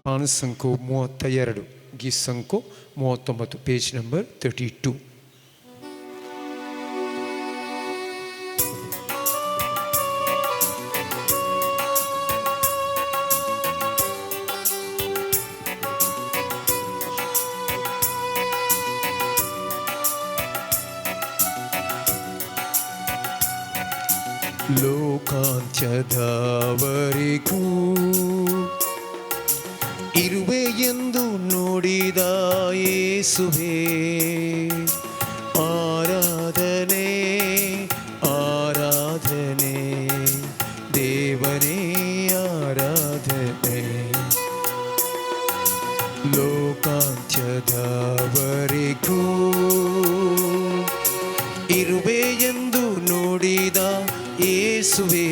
ಪಾನಸಂಕು 32, ಗೀಸಂಕು 39, page number 32. ಲೋಕಾಂತ್ಯದವರೆಗೂ ಇರುವೆ ಎಂದು ನುಡಿದ ಯೇಸುವೆ, ಆರಾಧನೆ ಆರಾಧನೆ ದೇವನೇ ಆರಾಧನೆ. ಲೋಕಾಂತ್ಯದವರೆಗೂ ಇರುವೆ ಎಂದು ನುಡಿದ ಯೇಸುವೆ,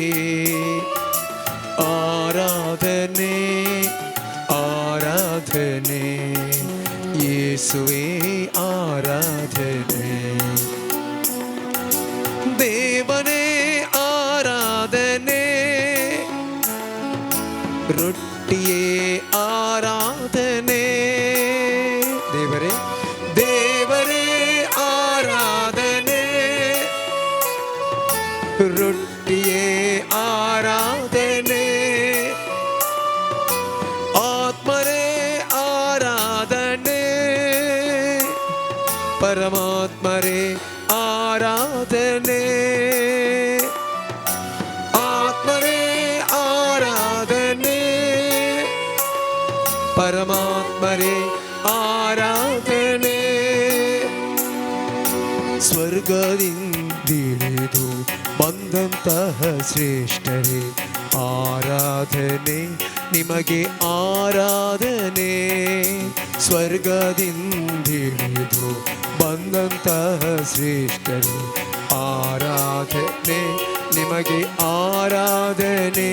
ಆರಾಧನೆ ಆರಾಧನೆ ಯೇಸುವೆ ಆರಾಧನೆ. ದೇವನೇ ಆರಾಧನೆ, ರೊಟ್ಟಿಯೇ ಆರಾಧನೆ, ದೇವರೇ ದೇವರೇ ಆರಾಧನೆ, ರೊಟ್ಟಿಯೇ ಆರಾಧನೆ, ಆತ್ಮರೇ ಆರಾಧನೆ, ಪರಮಾತ್ಮರೇ ಆರಾಧನೆ, ಆತ್ಮರೇ ಆರಾಧನೆ, ಪರಮಾತ್ಮರೇ ಆರಾಧನೆ. ಸ್ವರ್ಗದಿಂದಿಳಿದು ಬಂದಂತಹ ಶ್ರೇಷ್ಠರೇ ಆರಾಧನೆ ನಿಮಗೆ ಆರಾಧನೆ. ಸ್ವರ್ಗದಿಂದಿಳಿದು ಬಂದಂತಹ ಶ್ರೇಷ್ಠರೇ ಆರಾಧನೆ ನಿಮಗೆ ಆರಾಧನೆ.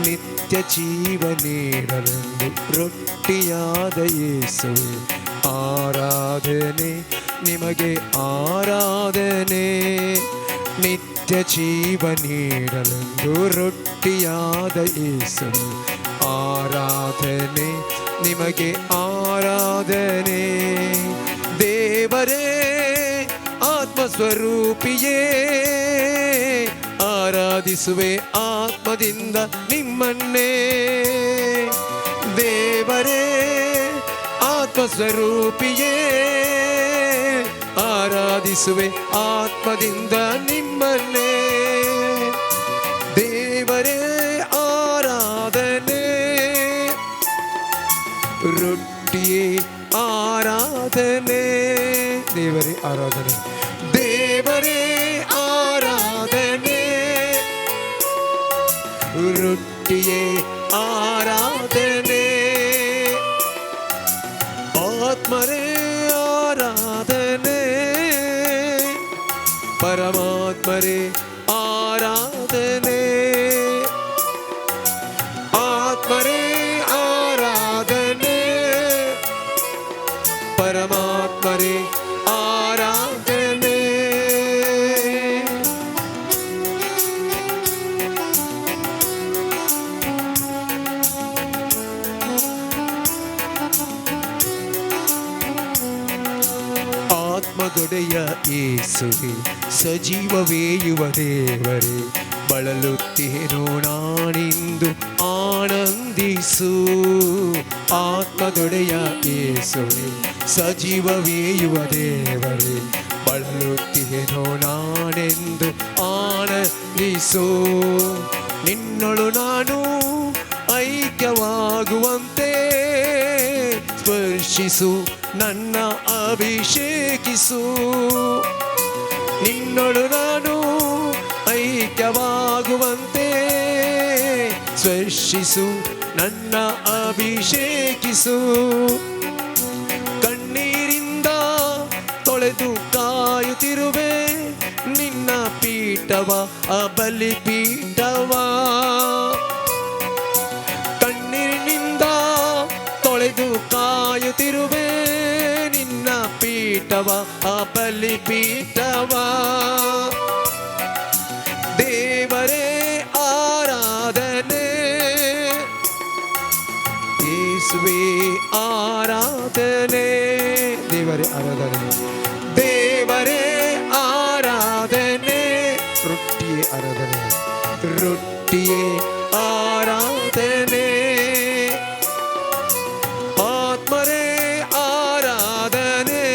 ನಿತ್ಯ ಜೀವ ನೀಡಲೆಂದು ರೊಟ್ಟಿಯಾದ ಯೇಸುವೆ ಆರಾಧನೆ ನಿಮಗೆ ಆರಾಧನೆ. ನಿತ್ಯ ಜೀವ ನೀಡಲೆಂದು ರೊಟ್ಟಿಯಾದ ಯೇಸುವೆ ಆರಾಧನೆ ನಿಮಗೆ ಆರಾಧನೆ. ದೇವರೇ ಆತ್ಮಸ್ವರೂಪಿಯೇ ಆರಾಧಿಸುವೆ ಆತ್ಮದಿಂದ ನಿಮ್ಮನ್ನೇ. ದೇವರೇ ಆತ್ಮಸ್ವರೂಪಿಯೇ ಆರಾಧಿಸುವೆ ಆತ್ಮದಿಂದ ನಿಮ್ಮನ್ನೇ. ದೇವರೇ ಆರಾಧನೆ, ರೊಟ್ಟಿಯೇ ಆರಾಧನೆ, ದೇವರೇ ಆರಾಧನೆ, ದೇವರೇ ಆರಾಧನೆ, ರೊಟ್ಟಿಯೇ ಆರಾಧನೆ, ಆತ್ಮರೇ ಆರಾಧನೆ, ಪರಮಾತ್ಮರೇ ಆರಾಧನೆ, ಆತ್ಮರೇ ಆರಾಧನೆ, ಪರಮಾತ್ಮರೇ ಆರಾಧನೆ. ಆತ್ಮದೊಡೆಯ ಯೇಸುವೆ ಸಜೀವವೇಯುವ ದೇವರೇ ಬಳಲುತ್ತೇನೋ ನಾನಿಂದು ಆನಂದಿಸು. ಆತ್ಮದೊಡೆಯ ಯೇಸುವೆ ಸಜೀವವೇಯುವ ದೇವರೇ ಬಳಲುತ್ತೇನೋ ನಾನೆಂದು ಆನಂದಿಸು. ನಿನ್ನೊಳು ನಾನು ಐಕ್ಯವಾಗುವಂತೆ ಸ್ಪರ್ಶಿಸು ನನ್ನ ಅಭಿಷೇಕಿಸು. ನಿನ್ನೊಳು ನಾನು ಐಕ್ಯವಾಗುವಂತೆ ಸ್ಪರ್ಶಿಸು ನನ್ನ ಅಭಿಷೇಕಿಸು. ಕಣ್ಣೀರಿಂದ ತೊಳೆದು ಕಾಯುತ್ತಿರುವೆ ನಿನ್ನ ಪೀಠವ ಅಬಲಿ ಪೀಠವ. ಕಣ್ಣೀರಿನಿಂದ ತೊಳೆದು ಕಾಯುತ್ತಿರುವೆ ನಿನ್ನ ಪೀಠವ ಅಬಲಿ ಪೀಠವ. ದೇವರೇ ಆರಾಧನೆ, ಯೇಸುವೆ ಆರಾಧನೆ, ದೇವರೇ ಆರಾಧನೆ, ದೇವರೇ ಆರಾಧನೆ, ರೊಟ್ಟಿಯೇ ಆರಾಧನೆ, ರೊಟ್ಟಿಯೇ ಆರಾಧನೆ, ಆತ್ಮರೇ ಆರಾಧನೆ,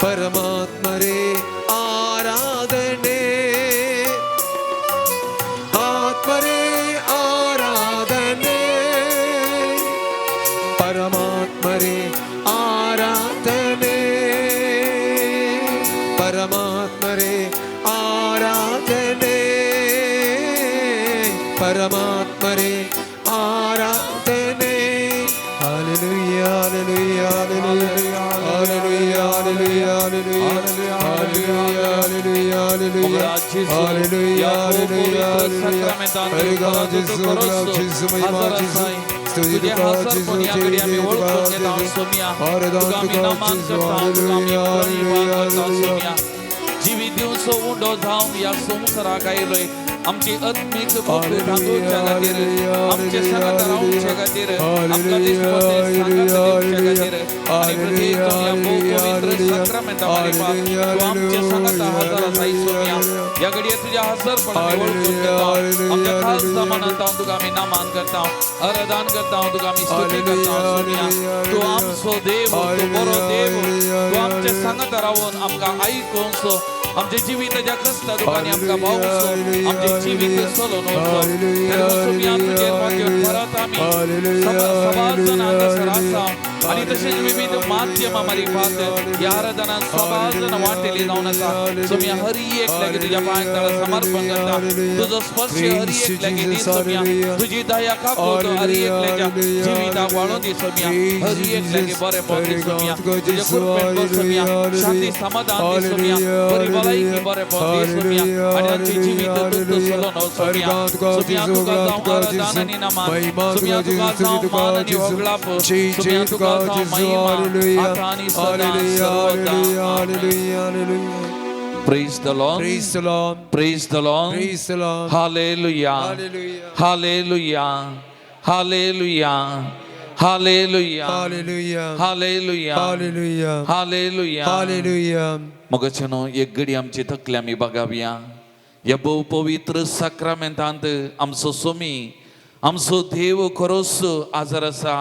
ಪರಮಾತ್ಮರೇ ಆರಾಧನೆ, ಆತ್ಮರೇ ಆರಾಧನೆ, ಪರಮಾತ್ಮರೇ ಆರಾಧನೆ, ಪರಮಾತ್ಮರೇ ಆರಾಧನೆ, ಪರಮಾತ್ಮರೇ ಆರಾಧನೆ. Hallelujah, hallelujah, hallelujah, hallelujah, hallelujah, hallelujah, hallelujah, hallelujah, hallelujah, hallelujah, hallelujah. हरिगा जेसू, गुलाब जेसू, महिमा जेसू, स्तुति तुका जेसू, जय जय तुका जेसू, आराधना तुका जेसू, हालेलुया, हालेलुया, हालेलुया. जिवीत दिवसो उंडो जावन ह्या संवसाराक आयलोय आमची आत्मीक भूक भागोवच्या खातीर, आमचे सांगात रावच्या खातीर, आमकां दिसपते सांगात दिवच्या खातीर आनी प्रती ह्या भोव पवित्र साक्रामेंता मारिफात तूं आमचे सांगाता हजर आसाय सोम्या. ह्या घडये तुज्या हजरपणान आमी वळखून घेता. आमच्या खास जमानांत हांव तुका आमी नामान करता, आराधन करता, तुका आमी स्तुती करता सोम्या. तूं आमचो देव, तूं बरो देव. तूं आमचे सांगाता रावन आमकां आयकून सो आमचे जिविताच्या कश्टा दुखांनी आमकां भावसो आमचे जिवीत चलोवन वचो. तेन्ना सोम्या, तुजेर वाक्य परत आमी सभार जण हांगासर आसा आनी तशेंच विविध माध्यमां मारिफात ह्या आराधनान सभार जण वांटेली जावन आसा सोम्या. हर एकल्याक तुज्या पांयांक तळा समर्पण करता. तुजो स्पर्श हर एकल्याक दी सोम्या. तुजी दया काकूट हर एकल्याच्या जिविताक वाडोवन दी सोम्या. हर एकल्याक बरें पड दी सोम्या. तुज्या कृपेन भर सोम्या. शांती समाधान दी सोम्या. बरी भलायकी बरें पड दी सोम्या आनी आमचें जिवीत तुजो चलोवन वच सोम्या. सोम्या, तुका जावं आराधन आनी नमन. सोम्या, तुका जावं मान आनी होगळाप. सोम्या, तुका जावं महिमा आतां आनी सदां सर्वदा. Praise the Lord. Praise the Lord. Praise the Lord. Praise the Lord. Hallelujah. Hallelujah. Hallelujah. Hallelujah. Hallelujah. Hallelujah. Hallelujah. Hallelujah. Hallelujah. Hallelujah. मगाच्यानो एक घडी आमची तकली आमी बगावया. ह्या भोव पवित्र साक्रामेंतांत आमचो सोमी, आमचो देव खरोच आजार आसा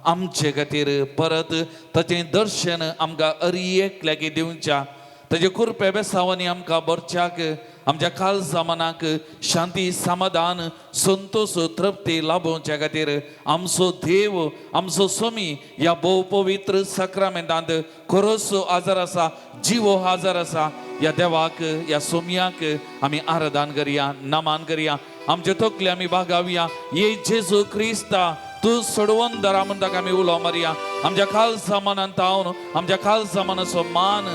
आमचे खातीर. परत ताचें दर्शन आमकां अरी एकल्याक दिवच्या ताजे कृपे बेसावांनी आमकां बरच्याक आमच्या काळजा मनाक शांती, समाधान, संतोष, तृप्ती लाभोवच्या खातीर आमचो देव, आमचो सोमी ह्या भोव पवित्र साक्रामेंतांत खरोच आजार आसा, जिवो हाजर आसा. ह्या देवाक, ह्या सोमयाक आमी आराधन करया, नमान करया. आमचे तकले आमी बागावया. ये जेजू क्रिस्ता, तूं सोडवंदरा म्हूण ताका आमी उलो मारया. आमच्या खालसा मनान तावन आमच्या खालसा मनाचो मान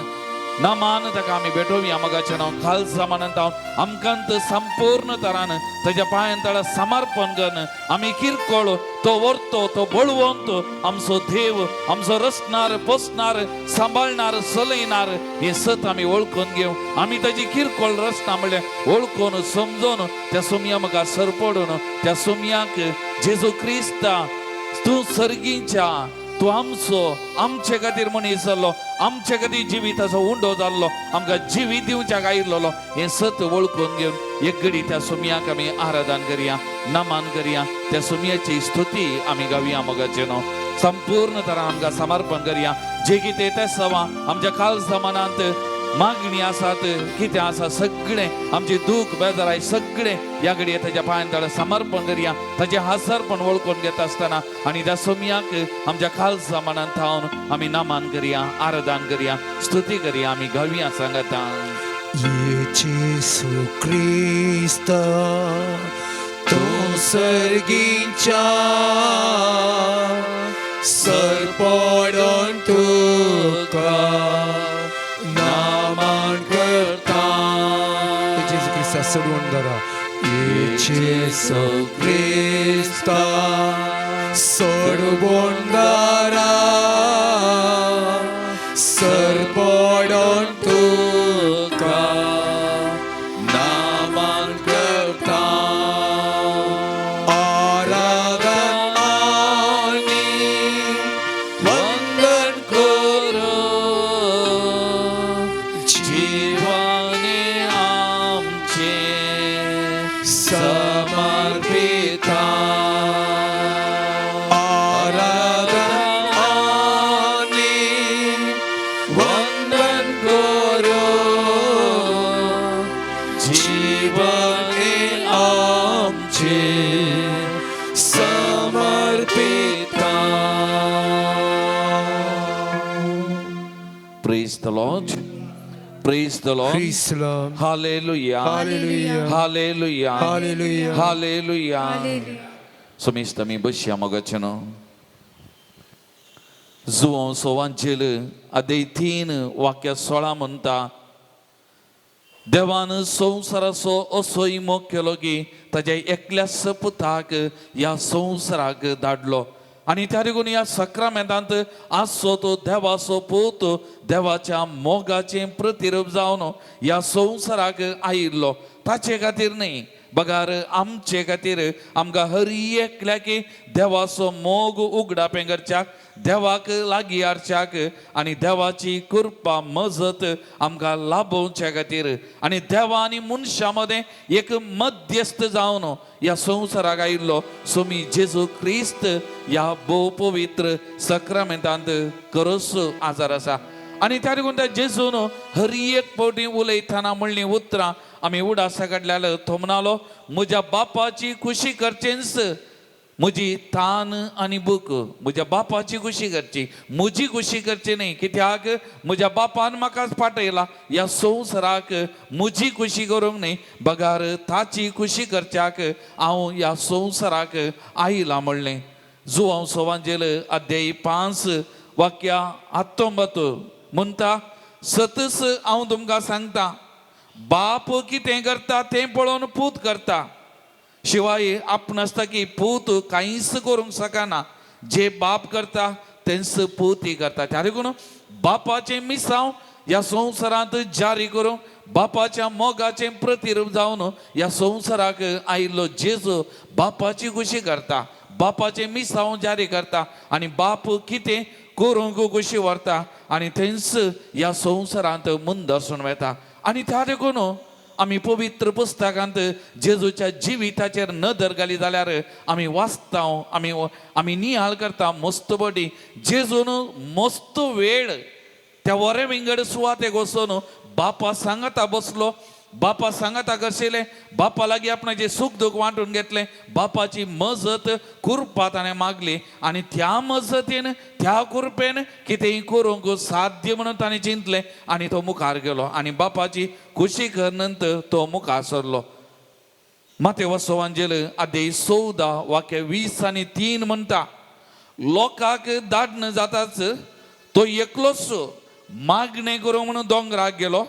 नमान ताका आमी भेटोवया. मगाचें नांव खालसा मनान तावन आमकां संपूर्ण तरान ताच्या पांयान तळा समर्पण करून आमी किरकोळ, तो व्हरतो, तो बळवंत आमचो देव, आमचो रचणार, पोसणार, सांबाळणार, चलयणार हें सत आमी वळखून घेवं. आमी ताजी किरकोळ रचना म्हणल्यार वळखून समजून त्या सोमया मुखार सरपडून त्या सोमयाक, जेजू क्रिस्ता, तूं सर्गीच्या, तूं आमचो, आमचे खातीर मनीस जाल्लो, आमचे खातीर जिविताचो उंडो जाल्लो, आमकां जिवीत दिवच्याक आयिल्लो हें सत वळखून घेवन एक घडी त्या सुमयाक आमी आराधन करया, नमन करया. त्या सुमयाची स्तुती आमी गावया. मगाचें न्हू संपूर्ण तरा आमकां समर्पण करया. जे कितें ते सवा आमच्या खालसा मनांत मागणी आसात, कितें आसा सगळें, आमचे दूख बेजाराय सगळें ह्या घडये ताच्या पांयान तळा समर्पण करया. ताचें हासरपण वळखून घेता आसतना आनी त्या सोमयाक आमच्या खालसा मनान थावन आमी नमन करया, आराधन करया, स्तुती करया. आमी गावया सांगता. ये जेसू क्रिस्ता, तूं सर्गीच्या, सरपडून तुका नामान करता. जेजू क्रिस्ता सोडवणदारा, ये जेसू क्रिस्ता सोडवणदारा, सरपडून तुका नामान करता. आराधन, Praise the Lord. Praise the Lord. Praise the Lord. Hallelujah. Hallelujah. Hallelujah. Hallelujah. Hallelujah. समिस्त आमी बसया मोगाचें न्हू. जुवांव सोवांचेल आदे 3 वाक्य 16 म्हणटा, देवान संवसाराचो असोय मोग केलो की ताज्या एकल्याच पुताक ह्या संवसाराक धाडलो आनी त्या देखून ह्या सक्रामेंतांत आसचो तो देवाचो पूत देवाच्या मोगाचें प्रतिरूप जावन ह्या संवसाराक आयिल्लो. ताचे खातीर न्ही, बगार आमचे खातीर, आमकां हर एकल्याक देवाचो मोग उगडापें करच्याक, देवाक लागीं हाडच्याक आनी देवाची कृपा मजत आमकां लाभोवच्या खातीर आनी देवा आनी मनशां मदें एक मध्यस्थ जावन ह्या संवसाराक आयिल्लो स्वामी जेजू क्रिस्त ह्या भोव पवित्र सक्रामेंतांत खरोच आजार आसा. आनी त्या देखून त्या जेजून हर एक फावटी उलयतना म्हणलीं उतरां आमी उडासा काडल्यार तो म्हणालो, म्हज्या बापाची खुशी करचेंच म्हजी तान आनी भूक. म्हज्या बापाची खुशी करची, म्हजी खुशी करची न्ही, कित्याक म्हज्या बापान म्हाकाच पाठयला ह्या संवसाराक म्हजी खुशी करूंक न्ही, बगार ताची खुशी करच्याक हांव ह्या संवसाराक आयला म्हणलें. जुवांव सोवांजेल अध्याय 5 वाक्या 19 म्हणटा, सतच हांव तुमकां सांगता, बाप कितें करता तें पळोवन पूत करता, शिवाय आपण आसता की पूत कांयच करूंक शकना, जे बाप करता तेंच पूतय करता. त्या देखून बापाचें मिसांव ह्या संवसारांत जारी करूंक, बापाच्या मोगाचें प्रतिरूप जावन ह्या संवसाराक आयिल्लो जेजू बापाची खुशी करता, बापाचें मिसांव जारी करता आनी बाप कितें करूंक खुशी व्हरता आनी थंयच ह्या संवसारांत मुंदरसून वता. आनी त्या देखून आमी पवित्र पुस्तकांत जेजूच्या जिविताचेर नदर घाली जाल्यार आमी वाचता, आमी आमी निहाळ करता मस्त बडी जेजून मस्त वेळ त्या वरे विंगड सुवातेक वचून बापा सांगाता बसलो, बापा सांगाता कशेलें, बापा लागीं आपणाचें सूख दूख वांटून घेतलें, बापाची मजत कृपा ताणें मागली आनी त्या मजतीन त्या कृपेन कितेंय करूंक साध्य म्हणून ताणें चिंतलें आनी तो मुखार गेलो आनी बापाची खुशी कर नंतर तो मुखार सरलो. माते वसवांजेल आदे 14 वाक्य 20 आनी 3 म्हणटा, लोकांक दाडण जाताच तो एकलोच मागणें करूंक म्हणून दोंगराक गेलो,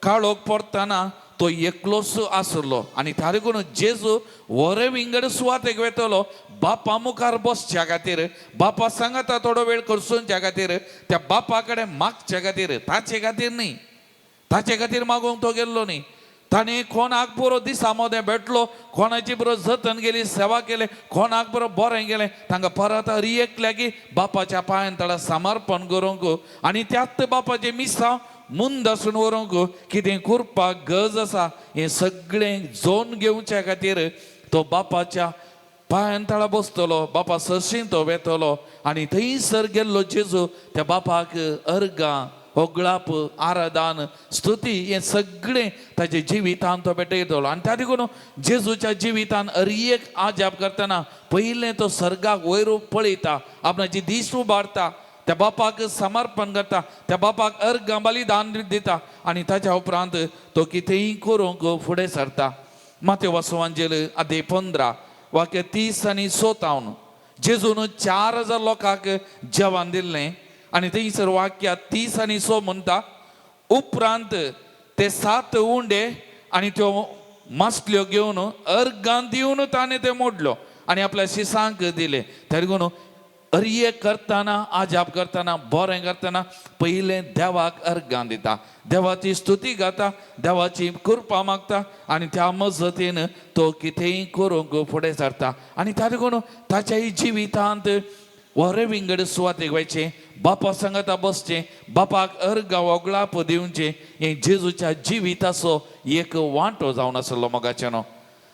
काळोख पडटना तो एकलोच आसलो आनी त्या देखून जेजू वरे विंगड सुवातेक वेतलो बापा मुखार बसच्या खातीर, बापा सांगाता थोडो वेळ करसुनच्या खातीर, त्या बापा कडेन मागच्या खातीर, ताचे खातीर न्ही, ताचे खातीर मागूंक तो गेल्लो न्ही. ताणें कोणाक पुरो दिसा मदें भेटलो, कोणाची पुरो जतन केली, सेवा केली, कोणाक पुरो बरें गेलें, तांकां परत हर एकल्याकी बापाच्या पांयान तळा समर्पण करूंक आनी त्याच बापाचें मिसांव मुंदासून व्हरूंक कितें करपाक गरज आसा हें सगळें जोन घेवच्या खातीर तो बापाच्या पांयान तळा बसतलो, बापा सरशीं तो वेतलो आनी थंयसर गेल्लो जेजू त्या बापाक अर्गां होगळाप आराधन स्तुती हें सगळें ताच्या जिवितान तो भेटयतलो. आनी त्या देखून जेजूच्या जिवितान हर एक आजाप करतना पयलें तो सर्गाक वयर पळयता, आपणाची दीस उबारता, त्या बापाक समर्पण करता, त्या बापाक अर्गां बलिदान दिता आनी ताच्या उपरांत तो कितेंय करूंक फुडें सरता. माते वसवांजेल आदे 15 वाक्य 30 आनी 57 जेजून 4000 लोकांक जेवण दिल्लें आनी थंयसर वाक्य 30 आनी 6 म्हणटा, उपरांत ते 7 उंडे आनी त्यो मासल्यो घेवन अर्गां दिवन ताणें ते मोडलो आनी आपल्या शिसांक दिले. त्या देखून हर एक करतना आजाप करतना बरें करतना पयलें देवाक अर्गां दिता, देवाची स्तुती गाता, देवाची कृपा मागता आनी त्या मजतीन तो कितेंय करूंक फुडें सरता. आनी त्या देखून ताच्याय जिवितांत वरे विंगड सुवातेक वयचें, बापा सांगाता बसचें, बापाक अर्गां वगळाप दिवचें, हें जेजूच्या जिविताचो एक वांटो जावन आसलो मोगाच्यानो.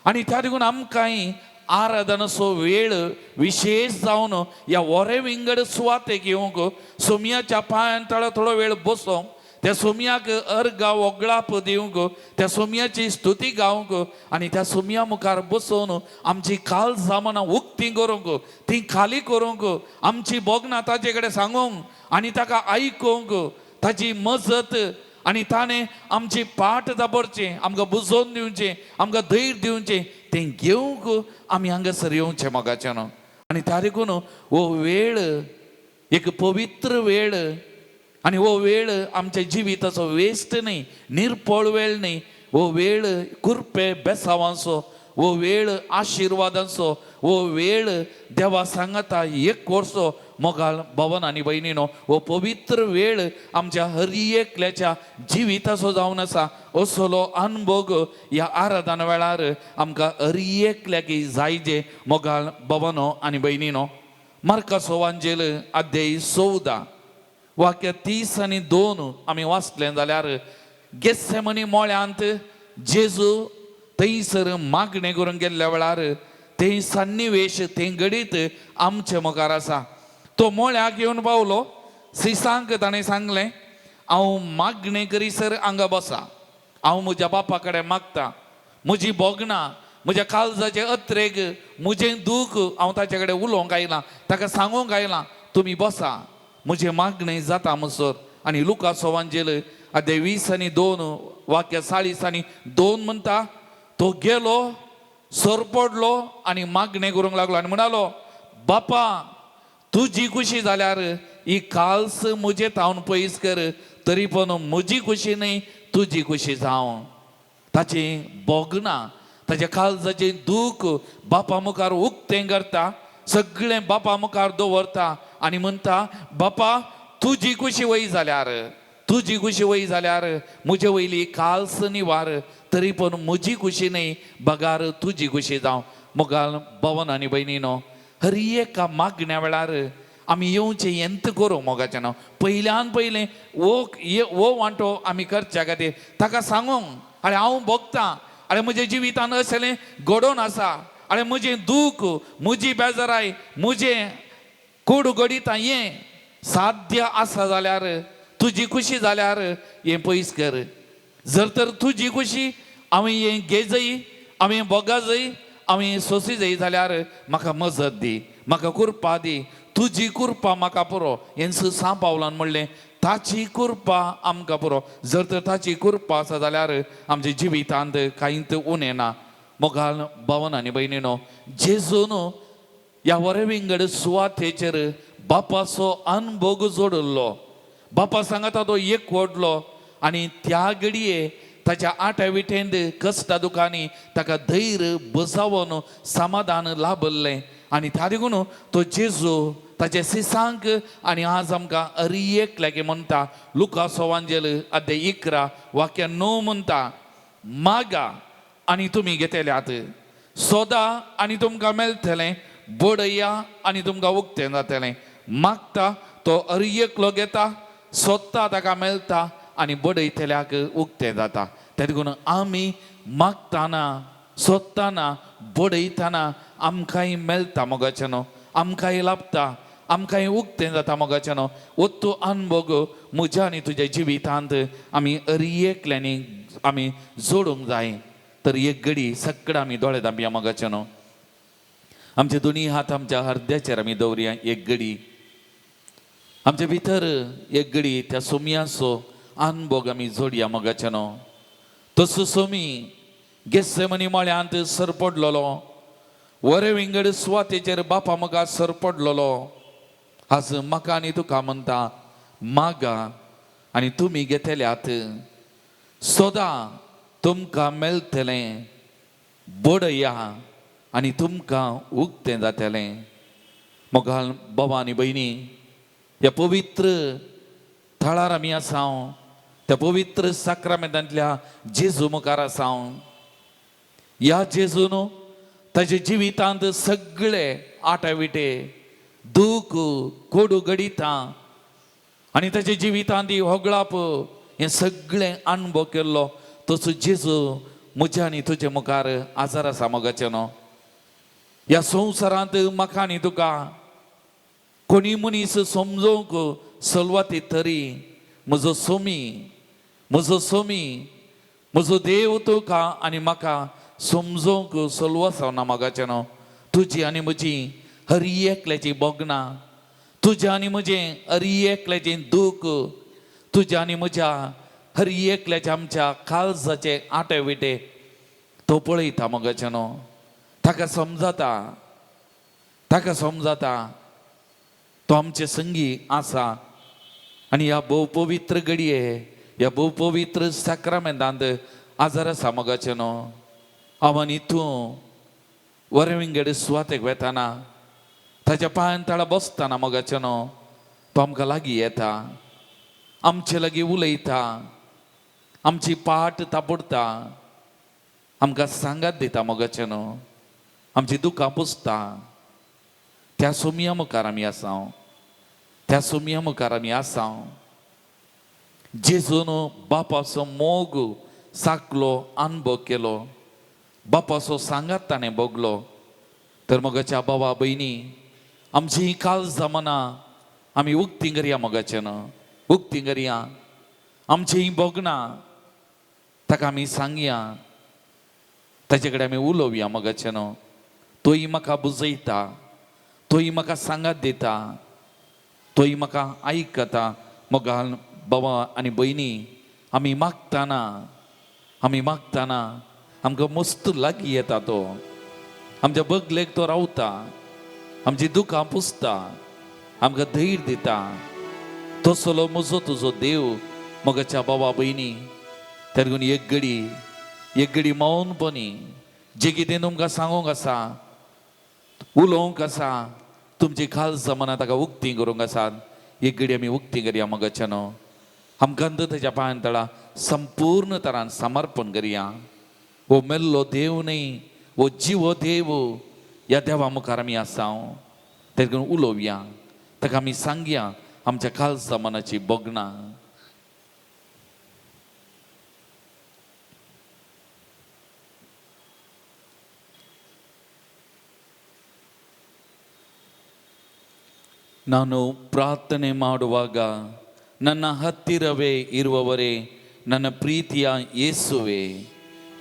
आनी त्या देखून आमकांय आराधनाचो वेळ विशेश जावन ह्या वरे विंगड सुवातेक येवंक सोमयाच्या पांयान तळो थोडो वेळ बसोंक, त्या सोमयाक अर्गां वगळाप दिवंक, त्या सोमयाची स्तुती गावंक आनी त्या सोमया मुखार बसोवन आमची काळजां मनां उक्ती करूंक, ती खाली करूंक, आमची भोगणां ताचे कडेन सांगूंक आनी ताका आयकूंक, ताची मजत आनी ताणें आमची पाट दाबरचें, आमकां बुजोवन दिवचें, आमकां धैर्य दिवचें, तें घेवंक आमी हांगासर येवचें मोगाचें न्हू. आनी त्या देखून हो वेळ एक पवित्र वेळ आनी हो वेळ आमच्या जिविताचो वेस्ट न्ही, निरपळ वेळ न्ही. हो वेळ कुरपे बेसावांचो, हो वेळ आशिर्वादांचो, हो वेळ देवा सांगाता एक वर्सो. मोगाल भवन आनी भयणीनो, हो पवित्र वेळ आमच्या हर एकल्याच्या जिविताचो जावन आसा. असलो अनभोग ह्या आराधना वेळार आमकां हर एकल्याक जायजे. मोगाल भवनो आनी भयणीनो, मार्काचो वांजेल अध्याय 14 वाक्य 30 आनी 2 आमी वाचलें जाल्यार गेस्सेमनी मोळ्यांत जेजू थंयसर मागणें करूंक गेल्ल्या वेळार तें सन्निवेश तें घडीत आमचे मुखार आसा. तो मोळ्याक येवन पावलो, सिसांक ताणें सांगलें, हांव मागणें करीसर हांगा बसा, हांव म्हज्या बापा कडेन मागता, म्हजी भोगणां, म्हज्या काळजाचें अत्रेग, म्हजें दूख हांव ताचे कडेन उलोवंक आयलां, ताका सांगूंक आयलां, तुमी बसा, म्हजें मागणें जाता म्हणसर. आनी लुकासो वांजेल अध्याय 20 आनी 2 वाक्य 40 आनी 2 म्हणटा, तो गेलो, सरपडलो आनी मागणें करूंक लागलो आनी म्हणालो, बापा तुजी खुशी जाल्यार ही काल्स म्हजे तावन पयस कर, तरी पण म्हजी खुशी न्ही तुजी खुशी जावं. ताचें भोगणां, ताच्या काळजाचें दूख बापा मुखार उक्तें करता, सगळें बापा मुखार दवरता आनी म्हणटा, बापा तुजी खुशी वय जाल्यार, तुजी खुशी वय जाल्यार म्हजे वयली काल्स निवार, तरी पण म्हजी खुशी न्ही बगार तुजी खुशी जावं. मोगाल भवन आनी भयणीनो, हर एका मागण्या वेळार आमी येवचें यंत करूं मोगाचें नांव. पयल्यान पयलें हो वांटो आमी करच्या खातीर ताका सांगूंक, आरे हांव भोगतां, आरे म्हज्या जिवितान असलें घडोवन आसा, आरे म्हजें दूख, म्हजी बेजाराय, म्हजें कोड घडिता, हें साध्य आसा जाल्यार तुजी खुशी जाल्यार हें पयस कर. जर तर तुजी खुशी हांवें हें घेजय, हांवें भोगा जाय, हांवें सोंसी जाय जाल्यार म्हाका मजत दी, म्हाका कृपा दी, तुजी कृपा म्हाका पुरो. हें सां पावलान म्हणलें, ताची कृपा आमकां पुरो. जर तर ताची कृपा आसा जाल्यार आमच्या जिवितांत कांयच उणें ना. मोगाल भवन आनी भयणीनो, जेजून ह्या वरे विंगड सुवातेचेर बापाचो अनभोग जोडिल्लो. बापा सांगाता तो एक व्हडलो आनी त्या घडये ताच्या आठ्या विटेंत कश्टा दुकांनी ताका धैर्य बसावन समाधान लाभल्लें. आनी त्या देखून तो जेजू ताचे सिसांक आनी आज आमकां अरी एकल्याक म्हणटा. लुकासो वांजेल अध्याय 11 वाक्य 9 म्हणटा, मागा आनी तुमी घेतल्यात, सोदा आनी तुमकां मेळटलें, बडया आनी तुमकां उक्तें जातलें. मागता तो अरी एकलो घेता, सोदता ताका मेळटा आनी बडयतल्याक उक्तें जाता. ते देखून आमी मागताना, सोदताना, बडयताना आमकांय मेळटा मोगाचें न्हू, आमकांय लाभता, आमकांय उक्तें जाता मोगाचें न्हू. ओत्तो अनभोग म्हज्या आनी तुज्या जिवितांत आमी अरी एकल्यांनी आमी जोडूंक जाय. तर एक घडी सगळें आमी दोळे धांपया मोगाचें न्हू. आमचे दोनी हात आमच्या हरद्याचेर आमी दवरया. एक घडी आमचे भितर एक घडी त्या सोमयाचो अनभोग आमी जोडया मोगाचें न्हू. तसो सोमी गेस्सेमनी मळ्यांत सरपडलेलो, वरे विंगड सुवातेचेर बापा मुखार सरपडलेलो, आज म्हाका आनी तुका म्हणटा, मागा आनी तुमी घेतल्यात, सोदा तुमकां मेळटलें, बडया आनी तुमकां उक्तें जातलें. मोगाल बाबा आनी भयणी, ह्या पवित्र थळार आमी आसा, त्या पवित्र साक्रामेंतांतल्या जेजू मुखार आसा. ह्या जेजून ताच्या जिवितांत सगळे आटाविटे, दूख, कोडू घडितां आनी ताच्या जिवितांत ही होगळाप हें सगळें अणभव केल्लो. तसो जेजू म्हज्या आनी तुजे मुखार आजार आसा मोगाचें न्हू. ह्या संवसारांत म्हाका आनी तुका कोणी मनीस समजोवंक सलवाती तरी म्हजो सोमी, म्हजो सोमी, म्हजो देव तुका आनी म्हाका समजोवंक सलवास ना मोगाचें न्हू. तुजी आनी म्हजी हर एकल्याची भोगणां, तुजें आनी म्हजें हर एकल्याचें दूख. तुज्या आनी म्हज्या हर एकल्याच्या आमच्या काळजाचे आटे विटे तो पळयता मोगाचें न्हू. ताका समजता, ताका समजता तो आमचे संगी आसा. आनी ह्या भोव पवित्र घडये, ह्या भोव पवित्र साक्रामेंतांत आजार आसा मोगाचें न्हू. हांव आनी तूं वरविंगड सुवातेक वेताना, ताच्या पांयान तळा बसतना मोगाचें न्हू, तो आमकां लागीं येता, आमचे लागीं उलयता, आमची पाट तापडटा, आमकां सांगात दिता मोगाचें न्हू, आमची दुकां पुसता. त्या सोमया मुखार आमी आसा, त्या सोमया मुखार आमी आसा. जेजून बापाचो मोग साकलो, अनुभव केलो, बापाचो सांगात ताणें भोगलो. तर मोगाच्या बाबा भयणी, आमची काळजां मनां आमी उक्ती करया मोगाचें न्हू, उक्ती करया. आमची भोगणां ताका आमी सांगया, ताचे कडेन आमी उलोवया मोगाचें न्हू. तोय म्हाका बुजयता, तोय म्हाका सांगात दिता, तोय म्हाका आयकता. मोगाल बाबा आनी भयणी, आमी मागताना, आमी मागताना आमकां मस्त लागीं येता तो, आमच्या बगलेक तो रावता, आमची दुकां पुसता, आमकां धैर्य दिता. तसलो म्हजो तुजो देव मोगाच्या बाबा भयणी. तेन्ना एक घडी, एक घडी मौनपणी जे कितें तुमकां सांगूंक आसा, उलोवंक आसा, तुमची खालसा मनां ताका उक्ती करूंक आसात, एक घडी आमी उक्ती करया मोगाच्या न्हू. आमकां ताच्या पांयान तळा संपूर्ण तरान समर्पण करया. हो मेल्लो देव न्हय, हो जिवो देव. ह्या देवा मुखार आमी आसा, तेका उलोवया, ताका आमी सांगया आमच्या खालसा मनाची भोगणां. ನಾನು ಪ್ರಾರ್ಥನೆ ಮಾಡುವಾಗ ನನ್ನ ಹತ್ತಿರವೇ ಇರುವವರೇ, ನನ್ನ ಪ್ರೀತಿಯ ಯೇಸುವೆ,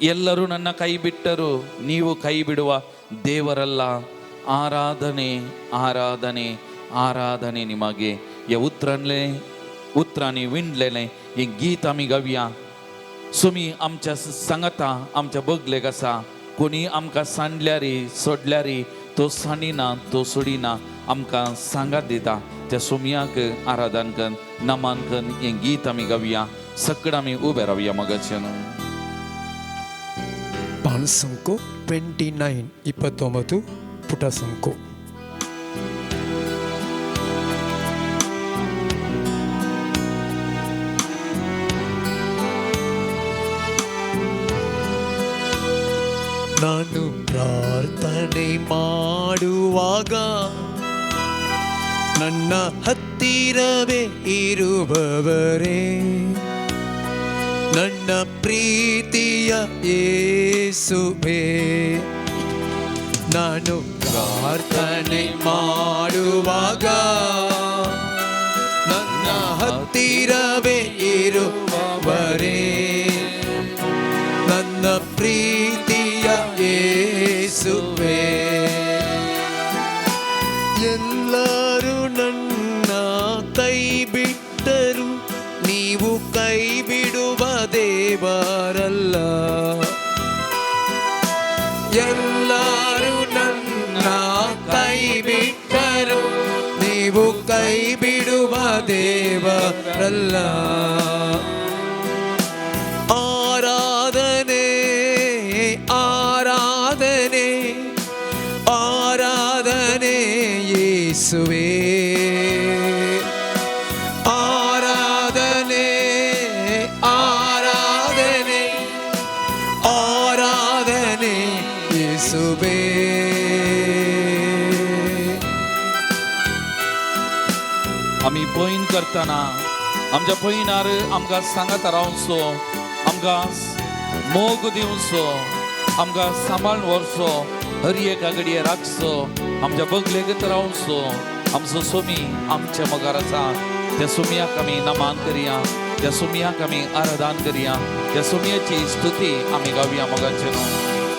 ಎಲ್ಲರೂ ನನ್ನ ಕೈ ಬಿಟ್ಟರು ನೀವು ಕೈ ಬಿಡುವ ದೇವರಲ್ಲ. ಆರಾಧನೆ, ಆರಾಧನೆ, आराधने निमागे. ह्या उतरांले उतरांनी विणलेलें हें गीत आमी गावया. सुमी आमच्या सांगता, आमच्या बगलेक आसा. कोणी आमकां सांडल्यारी सोडल्यारी तो सांडिना, तो सोडिना, आमकां सांगात दिता. त्या सोमयाक आराधन कन, नमान कन हें गीत आमी गावया. सगळं आमी उबे रावया मगाचें. पान ಸಂಕು 29, 29 ಪುಟ ಸಂಕು. ನಾನು ಪ್ರಾರ್ಥನೆ ಮಾಡುವಾಗ ನನ್ನ ಹತ್ತಿರವೇ ಇರುವವರೇ, ನನ್ನ ಪ್ರೀತಿಯ ಯೇಸುವೇ. ನಾನು ಪ್ರಾರ್ಥನೆ ಮಾಡುವಾಗ ನನ್ನ ಹತ್ತಿರವೇ ಇರುವವರೇ, ನನ್ನ ಪ್ರೀತಿಯ ಯೇಸುವೇ. ಎಲ್ಲರೂ ನನ್ನ ಕೈ ಬಿಟ್ಟರು, ನೀವು ಕೈ ಬಿಡುವ ದೇವರಲ್ಲ. ಎಲ್ಲರೂ ನನ್ನ ಕೈ ಬಿಟ್ಟರು, ನೀವು ಕೈ ಬಿಡುವ ದೇವರಲ್ಲ. ಆರಾಧನೆ, ಆರಾಧನೆ, ಆರಾಧನೆ ಯೇಸುವೇ. ಆರಾಧನೆ, ಆರಾಧನೆ, ಆರಾಧನೆ ಯೇಸುವೇ. आमी पयन करतना आमच्या पयनार आमकां सांगात रावचो, आमकां मोग दिवचो, आमकां सांबाळून व्हरचो, हर एका घडये राखचो, आमच्या बगलेक रावचो. आमचो सोमी आमच्या मोगार आसा. त्या सोमयाक आमी नमान करया, त्या सोमयाक आमी आराधन करया, त्या सोमयाची स्तुती आमी गावया मोगाचें.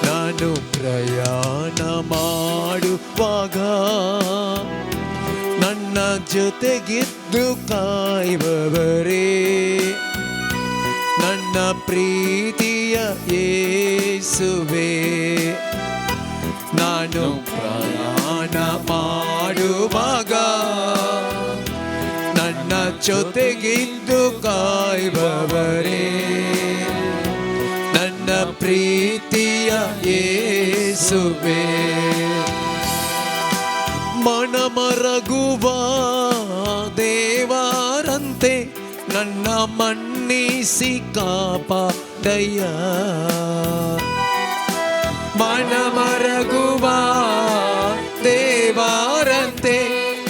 ನಾನು ಪ್ರಯಾಣ ಮಾಡುವಾಗ ನನ್ನ ಜೊತೆಗಿದ್ದು ಕಾಯುವವರೇ, ನನ್ನ ಪ್ರೀತಿಯ ಯೇಸುವೆ. ನಾನು ಪ್ರಯಾಣ ಮಾಡುವಾಗ ನನ್ನ ಜೊತೆಗಿದ್ದು ಕಾಯುವವರೇ, ನನ್ನ ಪ್ರೀತಿಯ ಯೇಸುವೆ. ಮನಮರಗುವ ದೇವರಂತೆ ನನ್ನ ಮನ್ನಿಸಿ ಕಾಪಾಡಯ್ಯ. ಮನಮರಗುವ ದೇವರಂತೆ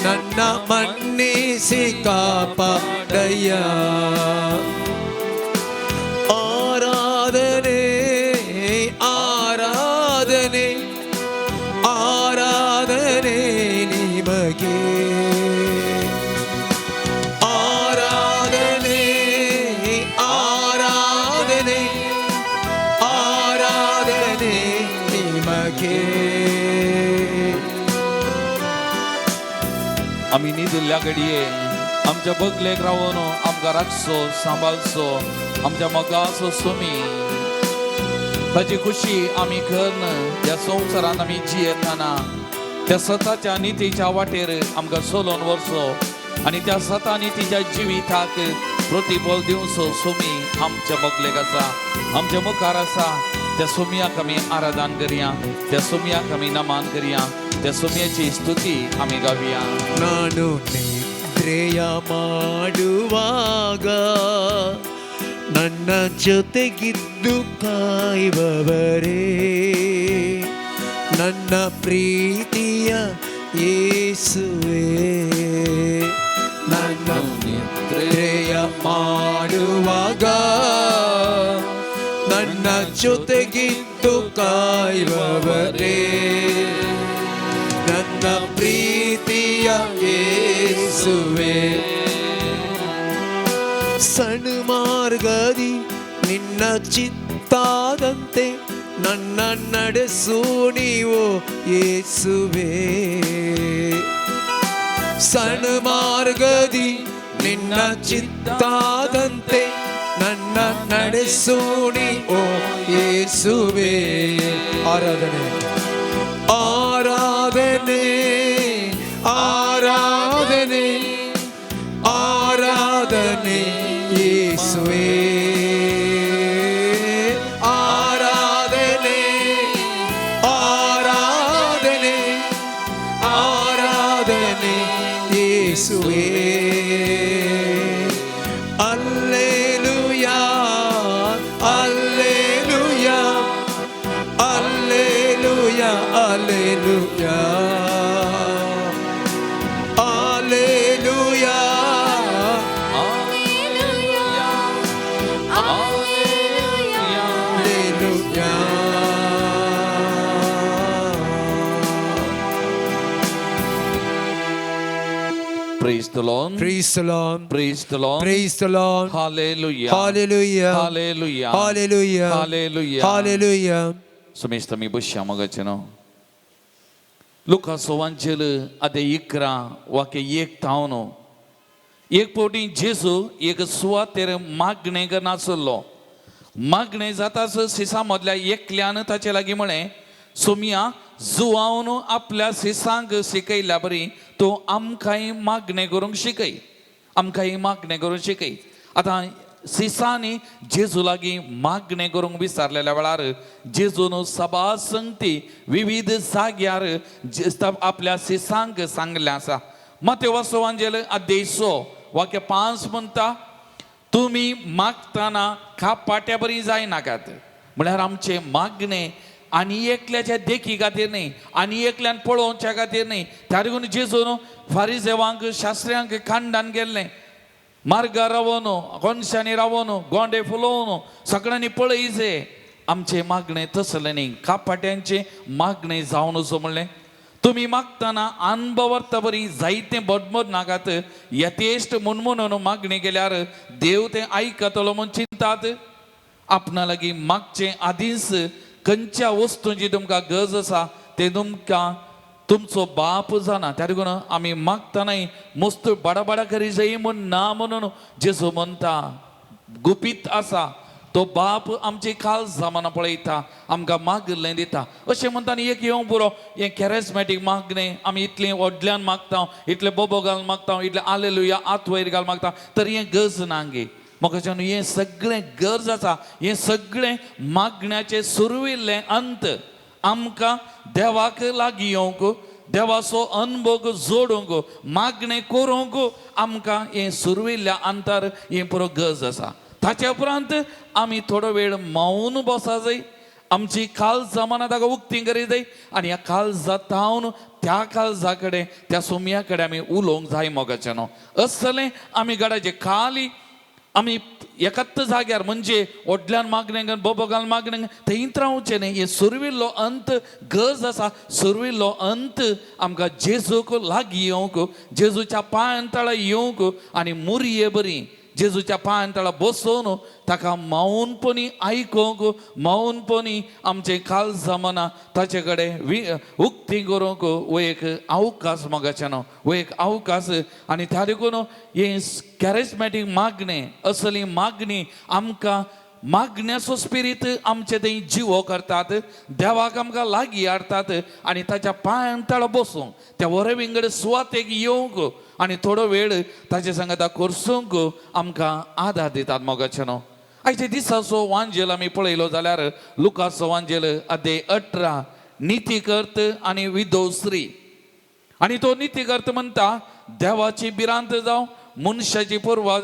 ನನ್ನ ಮನ್ನಿಸಿ ಕಾಪಾಡಯ್ಯ. ಆರಾಧನೆ, ಆರಾಧನೆ, ಆರಾಧನೆ ನಿಮಗೆ. ಆರಾಧನೆ, ಆರಾಧನೆ, ಆರಾಧನೆ ನಿಮಗೆ. आमी न्हिदिल्ल्या घडये आमच्या बगलेक रावन आमकां राखचो, सांबाळचो आमच्या मोगाचो सोमी, ताची खुशी आमी करून ह्या संवसारांत आमी जियेतना त्या सताच्या नितीच्या वाटेर आमकां चलोवन व्हरचो आनी त्या सता नितीच्या जिविताक प्रतिफल दिवचो सोमी आमच्या बगलेक आसा, आमच्या मुखार आसा. त्या सोमयाक आमी आराधन करया, त्या सोमयाक आमी नमन करया, त्या सोमयाची स्तुती आमी गावया. ನಾನು ನಿದ್ರೆಯ ಮಾಡುವಾಗ ನನ್ನ ಜೊತೆಗಿದ್ದು ಕಾಯುವವರೇ, ನನ್ನ ಪ್ರೀತಿಯ ಯೇಸುವೆ. ನನ್ನ ನಿದ್ರೆಯ ಮಾಡುವಾಗ ನನ್ನ ಜೊತೆಗಿದ್ದು ಕಾಯುವವರೇ, ನನ್ನ ಪ್ರೀತಿಯ ಯೇಸುವೆ. ಸನ್ಮಾರ್ಗದಿ ನಿನ್ನ ಚಿತ್ತಾದಂತೆ ನನ್ನ ನಡೆಸು ನೀವು ಯೇಸುವೆ. ಸನ್ಮಾರ್ಗದಿ ನಿನ್ನ ಚಿತ್ತಾದಂತೆ ನನ್ನ ನಡೆಸು ಓ ಯೇಸುವೆ. ಆರಾಧನೆ, ಆರಾಧನೆ, ಆರಾಧನೆ, ಆರಾಧನೆ ಯೇಸುವೆ. ಆರಾಧನೆ, ಆರಾಧನೆ, ಆರಾಧನೆ ಯೇಸುವೆ. Alleluia, alleluia, alleluia, alleluia, alleluia. Hallelujah. Hallelujah. Alleluia. Praise the Lord. Praise the Lord. Praise the Lord. Praise the Lord. Hallelujah. Hallelujah. Hallelujah. Hallelujah. Hallelujah. Hallelujah. सुमेस्त मी बसया मोगाचे न्हू. लुकासो वांचेल आतां 11 वाक्य 1 थावन. एक फावटी जेजू एक सुवातेर मागणें करनासलो. मागणें जाताच सिसा मदल्या एकल्यान ताचे लागीं म्हळें, सोमिया, जुवावन आपल्या सिसांक शिकयल्या बरी तूं आमकांय मागणें करूंक शिकय, आमकांय मागणें करूंक शिकय. आतां सिसांनी जेजू लागीं मागणें करूंक विचारलेल्या वेळार जेजून सभा संगती विविध जाग्यार आपल्या सिसांक सांगलें आसा. माते वासवांजेल अध्याय 6 वाक्य 5 म्हणटा, तुमी मागतना खापाट्या बरी जायनाकात. म्हळ्यार आमचें मागणें आनी एकल्याच्या देखी खातीर न्ही, आनी एकल्यान पळोवच्या खातीर न्ही. त्या देखून जेजून फारिजेवांक शास्त्र्यांक खांडान गेल्लें, मार्गार रावोन, कोनशांनी रावोन, गोंडे फुलोवन सगळ्यांनी पळयचे. आमचें मागणें तसलें न्ही, कापाट्यांचें मागणें जावन असो म्हणलें, तुमी मागतना अनभवर्ता बरी जायतें बडबड नाकात, यथेश्ट म्हणून मागणें केल्यार देव तें आयकतलो म्हूण चिंतात. आपणा लागीं मागचें आदींच खंयच्या वस्तूंची तुमकां गरज आसा तें तुमकां तुमचो बाप जाणा. त्या देखून आमी मागतानाय मस्त बाडाबाडा करी जाय म्हूण ना म्हणून जेजू म्हणटा गुपीत आसा तो बाप आमची खाल जमाना पळयता, आमकां मागिल्लें दिता. अशें म्हणटा न्ही एक येवंक पुरो हें कॅरेजमॅटीक मागणें आमी इतलें व्हडल्यान मागता, इतलें बोबो घालून मागता, इतलें आलेलुया हात वयर घालून मागता, तर हें गरज ना गे. म्हाका हें सगळें गरज आसा. हें सगळें मागण्याचें सुरविल्लें अंत आमकां देवाक लागीं येवंक, देवाचो अनभोग जोडूंक, मागणें करूंक आमकां हें सुरविल्ल्या अंतर हें पुरो गरज आसा. ताच्या उपरांत आमी थोडो वेळ मौन बसा जाय, आमची काल जमाना ताका उक्ती करी जाय आनी ह्या काळजा तावन त्या काळजा कडेन त्या सोम्या कडेन आमी उलोवंक जाय मोगाचें न्हू. असलें आमी गडाचे खाली आमी एकाच जाग्यार म्हणजे व्हडल्यान मागणें बोबो घालून मागणें थंयत रावचें न्ही. हे सुरविल्लो अंत गरज आसा. सुरविल्लो अंत आमकां जेजूक लागीं येवंक, जेजूच्या पांयां तळा येवंक आनी मुरये बरी जेजूच्या पांयां तळा बसोवन ताका मौनपणी आयकूंक, मौनपणी आमचें काल जमाना ताचे कडेन उक्ती करूंक हो एक अवकाश मोगाचें न्हू, हो एक अवकाश. आनी त्या देखून हें कॅरेजमॅटीक मागणें, असली मागणी आमकां मागण्याचो स्पिरीत आमचे थंय जिवो करतात, देवाक आमकां लागीं हाडटात आनी ताच्या पांयां तळा बसूंक, त्या वरे विंगड सुवातेक येवंक आनी थोडो वेळ ताचे सांगाता करसूंक आमकां आदार दितात मोगाचें न्हू. आयच्या दिसाचो वांजेल आमी पळयलो जाल्यार लुकाचो वांजेल अध्याय 18, नितीकर्त आनी विधव स्त्री. आनी तो नितीकर्त म्हणटा देवाची भिरांत जावं मनशाची पर्वा,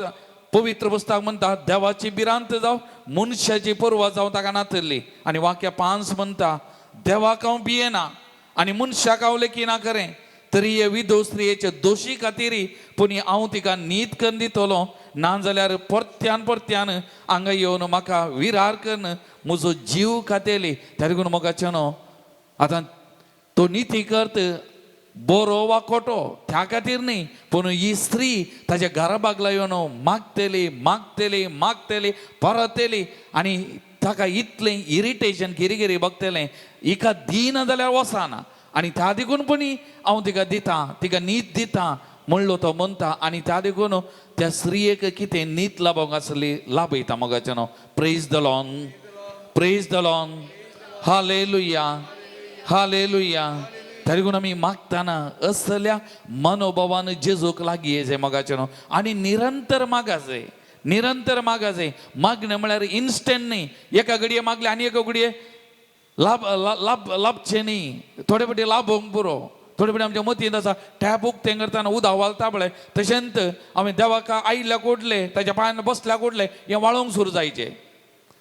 पवित्र पुस्तक म्हणटा देवाची भिरांत जावं मनशाची पर्वा जावं ताका नातली. आनी वाक्य 5 म्हणटा देवाक हांव भियेना आनी मनशाक हांव लेखिना खरें, तरी हे विधव स्त्रियेचे दोशी खातीर पूण हांव तिका नीत करून दितलो, ना जाल्यार परत्यान परत्यान हांगा येवन म्हाका विरार करून म्हजो जीव खातेली. त्या देखून मोगाचें न्हू आतां तो निती करत बरो वा खोटो त्या खातीर न्ही, पूण ही स्त्री ताच्या घरा बागला येवन मागतली मागतली मागतली परतली आनी ताका इतलें इरिटेशन किरी बघतलें, हिका दिना जाल्यार वचना आनी त्या देखून पण हांव तिका दिता, तिका नीत दिता म्हणलो तो म्हणटा. आनी त्या देखून त्या स्त्रियेक कितें नीत लाभोंक आसली लाभयता मोगाचें न्हू. Praise the Lord, praise the Lord, hallelujah, hallelujah. तरी देखून आमी मागताना असल्या मनोभावान जेजूक लागीं येजे मोगाचें न्हू आनी निरंतर मागाजे, निरंतर मागाजे. मागणें म्हळ्यार इन्स्टंट न्ही, एका घडये मागले आनी एका घडये लाभ लाभ लाभचें न्ही, थोडे फावटी लाभोंक पुरो. थोडे फावटी आमच्या मतींत आसा टॅप उक्तें करतना उदक वालता पळय, तशेंच आमी देवाक आयिल्ल्या कोडले ताच्या पांयान बसल्या कोडले हें वाळोवंक सुरू जायचें.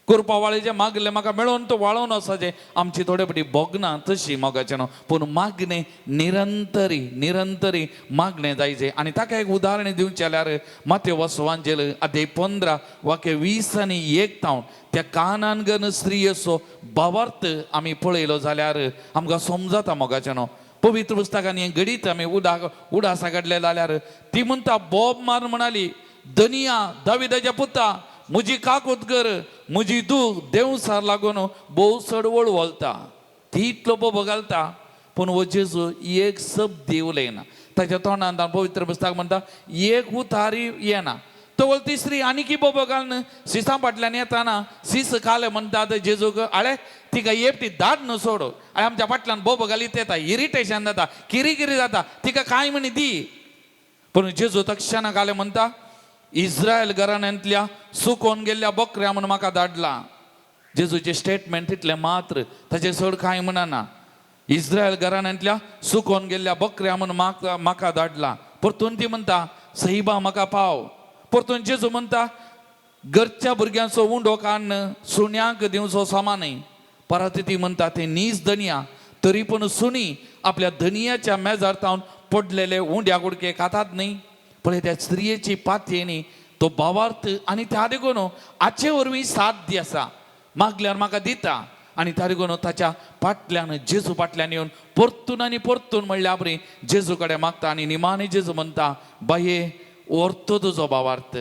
कुरपा वाळेचें मागलें म्हाका मेळोवन तो वाळोवन वचपाचें. आमची थोडे फावटी भोगना तशी मोगाचें न्हू, पूण मागणें निरंतरी निरंतरी मागणें जायचें. आनी ताका एक उदाहरण दिवचें जाल्यार मातेव वांजेल अध्याय 15 वाक्य 20 आनी 1 तावन त्या कानानगन स्त्रियेचो भावार्थ आमी पळयलो जाल्यार आमकां समजता मोगाचें न्हू. पवित्र पुस्तकांनी हें घडीत आमी उडासा काडलें जाल्यार ती म्हणटा बोब मार म्हणाली, धनिया दाविदाच्या पुता म्हजी काकूत कर, म्हजी दूख देवसार लागून भोव चड वळवळता. ती इतलो बोबो घालता पूण हो जेजू एक शब्द उलयना. ताच्या तोंडान पवित्र पुस्तक म्हणटा एक उतारी येना. तो तिसरी आनीकी बोबो घालून सिसां फाटल्यान येताना सीस खाले म्हणटात जेजूक, आळे तिका एकटी दाट न्हू सोड, आळे आमच्या फाटल्यान बोबो घालीत येता, इरिटेशन जाता, किरी जाता, तिका कांय म्हणी दी. पूण जेजू तक्षणाक घाले म्हणटा इस्रायल घराण्यांतल्या सुकोवन गेल्ल्या बकऱ्या म्हूण म्हाका धाडला. जेजूचें स्टेटमेंट तितलें मात्र, ताचें चड कांय म्हणना. इस्रायल घराण्यांतल्या सुकोवन गेल्ल्या बकऱ्या म्हूण म्हाका धाडला. परतून ती म्हणटा सहिबा म्हाका पाव. परतून जेजू म्हणटा घरच्या भुरग्यांचो उंडो काडून सुण्यांक दिवचो समा न्हय. परत ती म्हणटा ते नीज धनिया, तरी पूण सुणी आपल्या धनियाच्या मेजार तावन पडलेले उंड्या कुडके खातात न्ही. पळय त्या स्त्रियेची पातयेनी तो भावार्थ आनी त्या देखून हाचे वरवीं साध्य आसा, मागल्यार म्हाका दिता. आनी त्या देखून ताच्या फाटल्यान जेजू फाटल्यान येवन परतून आनी परतून म्हणल्या बरी जेजू कडेन मागता. आनी निमाणी जेजू म्हणटा बाये व्हरतो तुजो भावार्थ,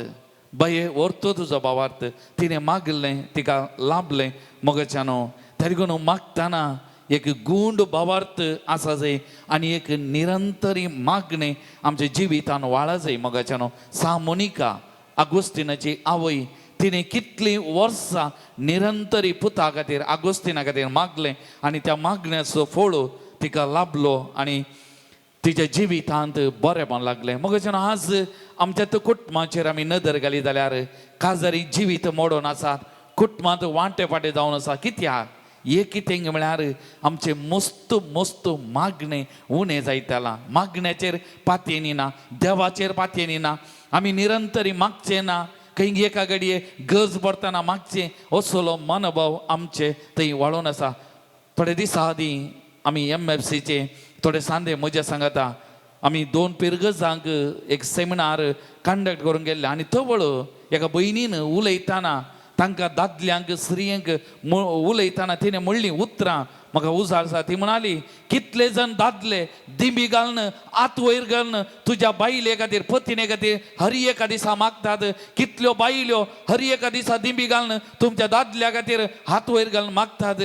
बाये व्हरतो तुजो भावार्थ. तिणें मागलें, तिका लाभलें मोगाच्यानो. त्या देखून मागतना एक गूंड भावार्थ आसा जाय आनी एक निरंतरी मागणें आमच्या जिवितान वाळा जाय मोगाच्यानो. सा मोनिका आगोस्तिनाची आवय तिणें कितलीं वर्सां निरंतरी पुता खातीर आगोस्तिना खातीर मागलें आनी त्या मागण्याचो फळ तिका लाभलो आनी तिच्या जिवितांत बरेंपण लागलें. मोगाच्यानो, आज आमच्या त्या कुटुंबाचेर आमी नदर घाली जाल्यार काजारी जिवीत मोडून आसात, कुटुंबांत वांटे फांटे जावन आसा. कित्याक एक कितें म्हळ्यार आमचें मस्त मस्त मागणें उणें जायत जालां. मागण्याचेर पातयेनी ना, देवाचेर पातयेनी ना, आमी निरंतरी मागचें ना, खंय एका घडये गरज पडटना मागचें असलो मनोभाव आमचे थंय वाळून आसा. थोडे दिसां आदीं आमी MFCचे थोडे सांदे म्हज्या सांगता आमी 2 पिरगजांक एक सेमिनार कंडक्ट करून गेल्ले आनी तवळ एका भयणीन उलयतना तांकां दादल्यांक स्त्रियांक उलयतना तिणें म्हणलीं उतरां म्हाका उजार आसा. ती म्हणाली, कितले जाण दादले दिंबी घालून हात वयर घालून तुज्या बायले खातीर पतिने खातीर हर एका दिसा मागतात, कितल्यो बायल्यो हर एका दिसा दिंबी घालून तुमच्या दादल्या खातीर हात वयर घालून मागतात.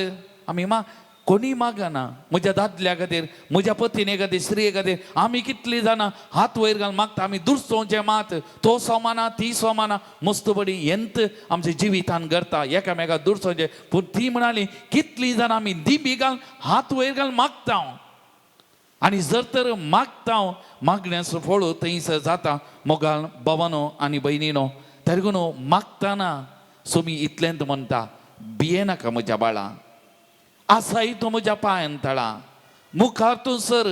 आमी मा कोणी मागना म्हज्या दादल्या खातीर, म्हज्या पतिने खातीर, स्त्रिये खातीर आमी कितलीं जाणां हात वयर घालून मागता. आमी दुरसोवचें मात तो सोमाना ती सोमाना मस्त बडी यंत आमच्या जिवितान करता एकामेका दुरसोवचें. पूण ती म्हणाली कितलीं जाणां आमी दिंबी घालून हात वयर घालून मागता आनी जर तर मागता मागण्याचो फळ थंयसर जाता. मोगाल बाबानो आनी भयणीनो, तरी मागतना सोमी इतलेंत म्हणटा, भियेनाका म्हज्या बाळा, आसाय तूं म्हज्या पांयान तळा, मुखार तूं सर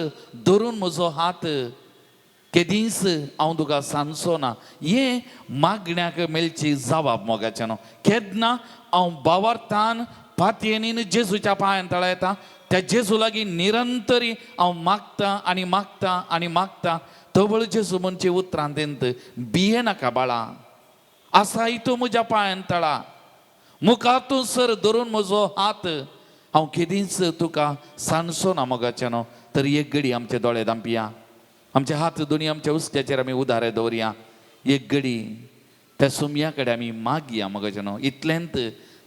धरून म्हजो हात, केदींच हांव तुका सांजचो ना. हें मागण्याक मेळची जबाब मोगाचें न्हू. केन्ना हांव बावार्थान पातयेनीन जेजूच्या पांयान तळा येता, त्या जेजू लागीं निरंतरी हांव मागता आनी मागता आनी मागता. तवळ जेजू म्हणचे उतरां तेंत, भियेनाका बाळा, आसाय तूं म्हज्या पांयान तळा, मुखार तूं सर धरून म्हजो हात, हांव केदींच तुका सांजचो ना. मोगाचें न्हू. तर एक घडी आमचे दोळे धांपया, आमचे हात दोनी आमच्या उस्त्याचेर आमी उदारे दवरया, एक घडी त्या सुमया कडेन आमी मागया. मोगाचें न्हू. इतलेंत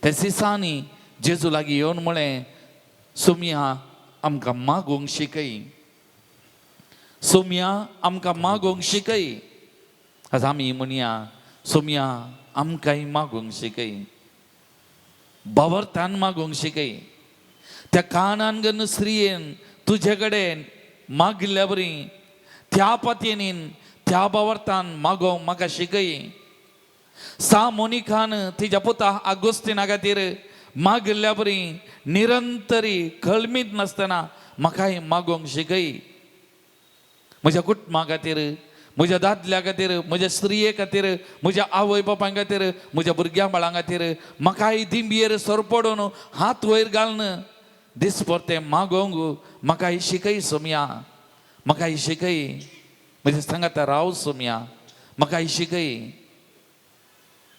त्या सिसांनी जेजू लागीं येवन म्हळें, सुमया आमकां मागूंक शिकय, सोमया आमकां मागूंक शिकय. आज आमी म्हणया, सोमया आमकांय मागूंक शिकय, बावरतान मागूंक शिकय. त्या कानान गन स्त्रियेन तुजे कडेन मागिल्ल्या बरी त्या पातयेनीन त्या बावरतान मागोवंक म्हाका शिकय. सा मोनिकान तिच्या पुता आगोस्तिना खातीर मागिल्ल्या बरी निरंतरी कळमीत नासतना म्हाकाय मागोवंक शिकय. म्हज्या कुटुंबा खातीर, म्हज्या दादल्या खातीर, म्हज्या स्त्रिये खातीर, म्हज्या आवय बापाय खातीर, म्हज्या भुरग्यां बाळां खातीर म्हाकाय दिंबयेर सरपडून हात वयर घालून दिसपरतें मागोवंक म्हाकाय शिकय सोमया, म्हाकाय शिकय. म्हज्या सांगाता राव सोमया, म्हाकाय शिकय.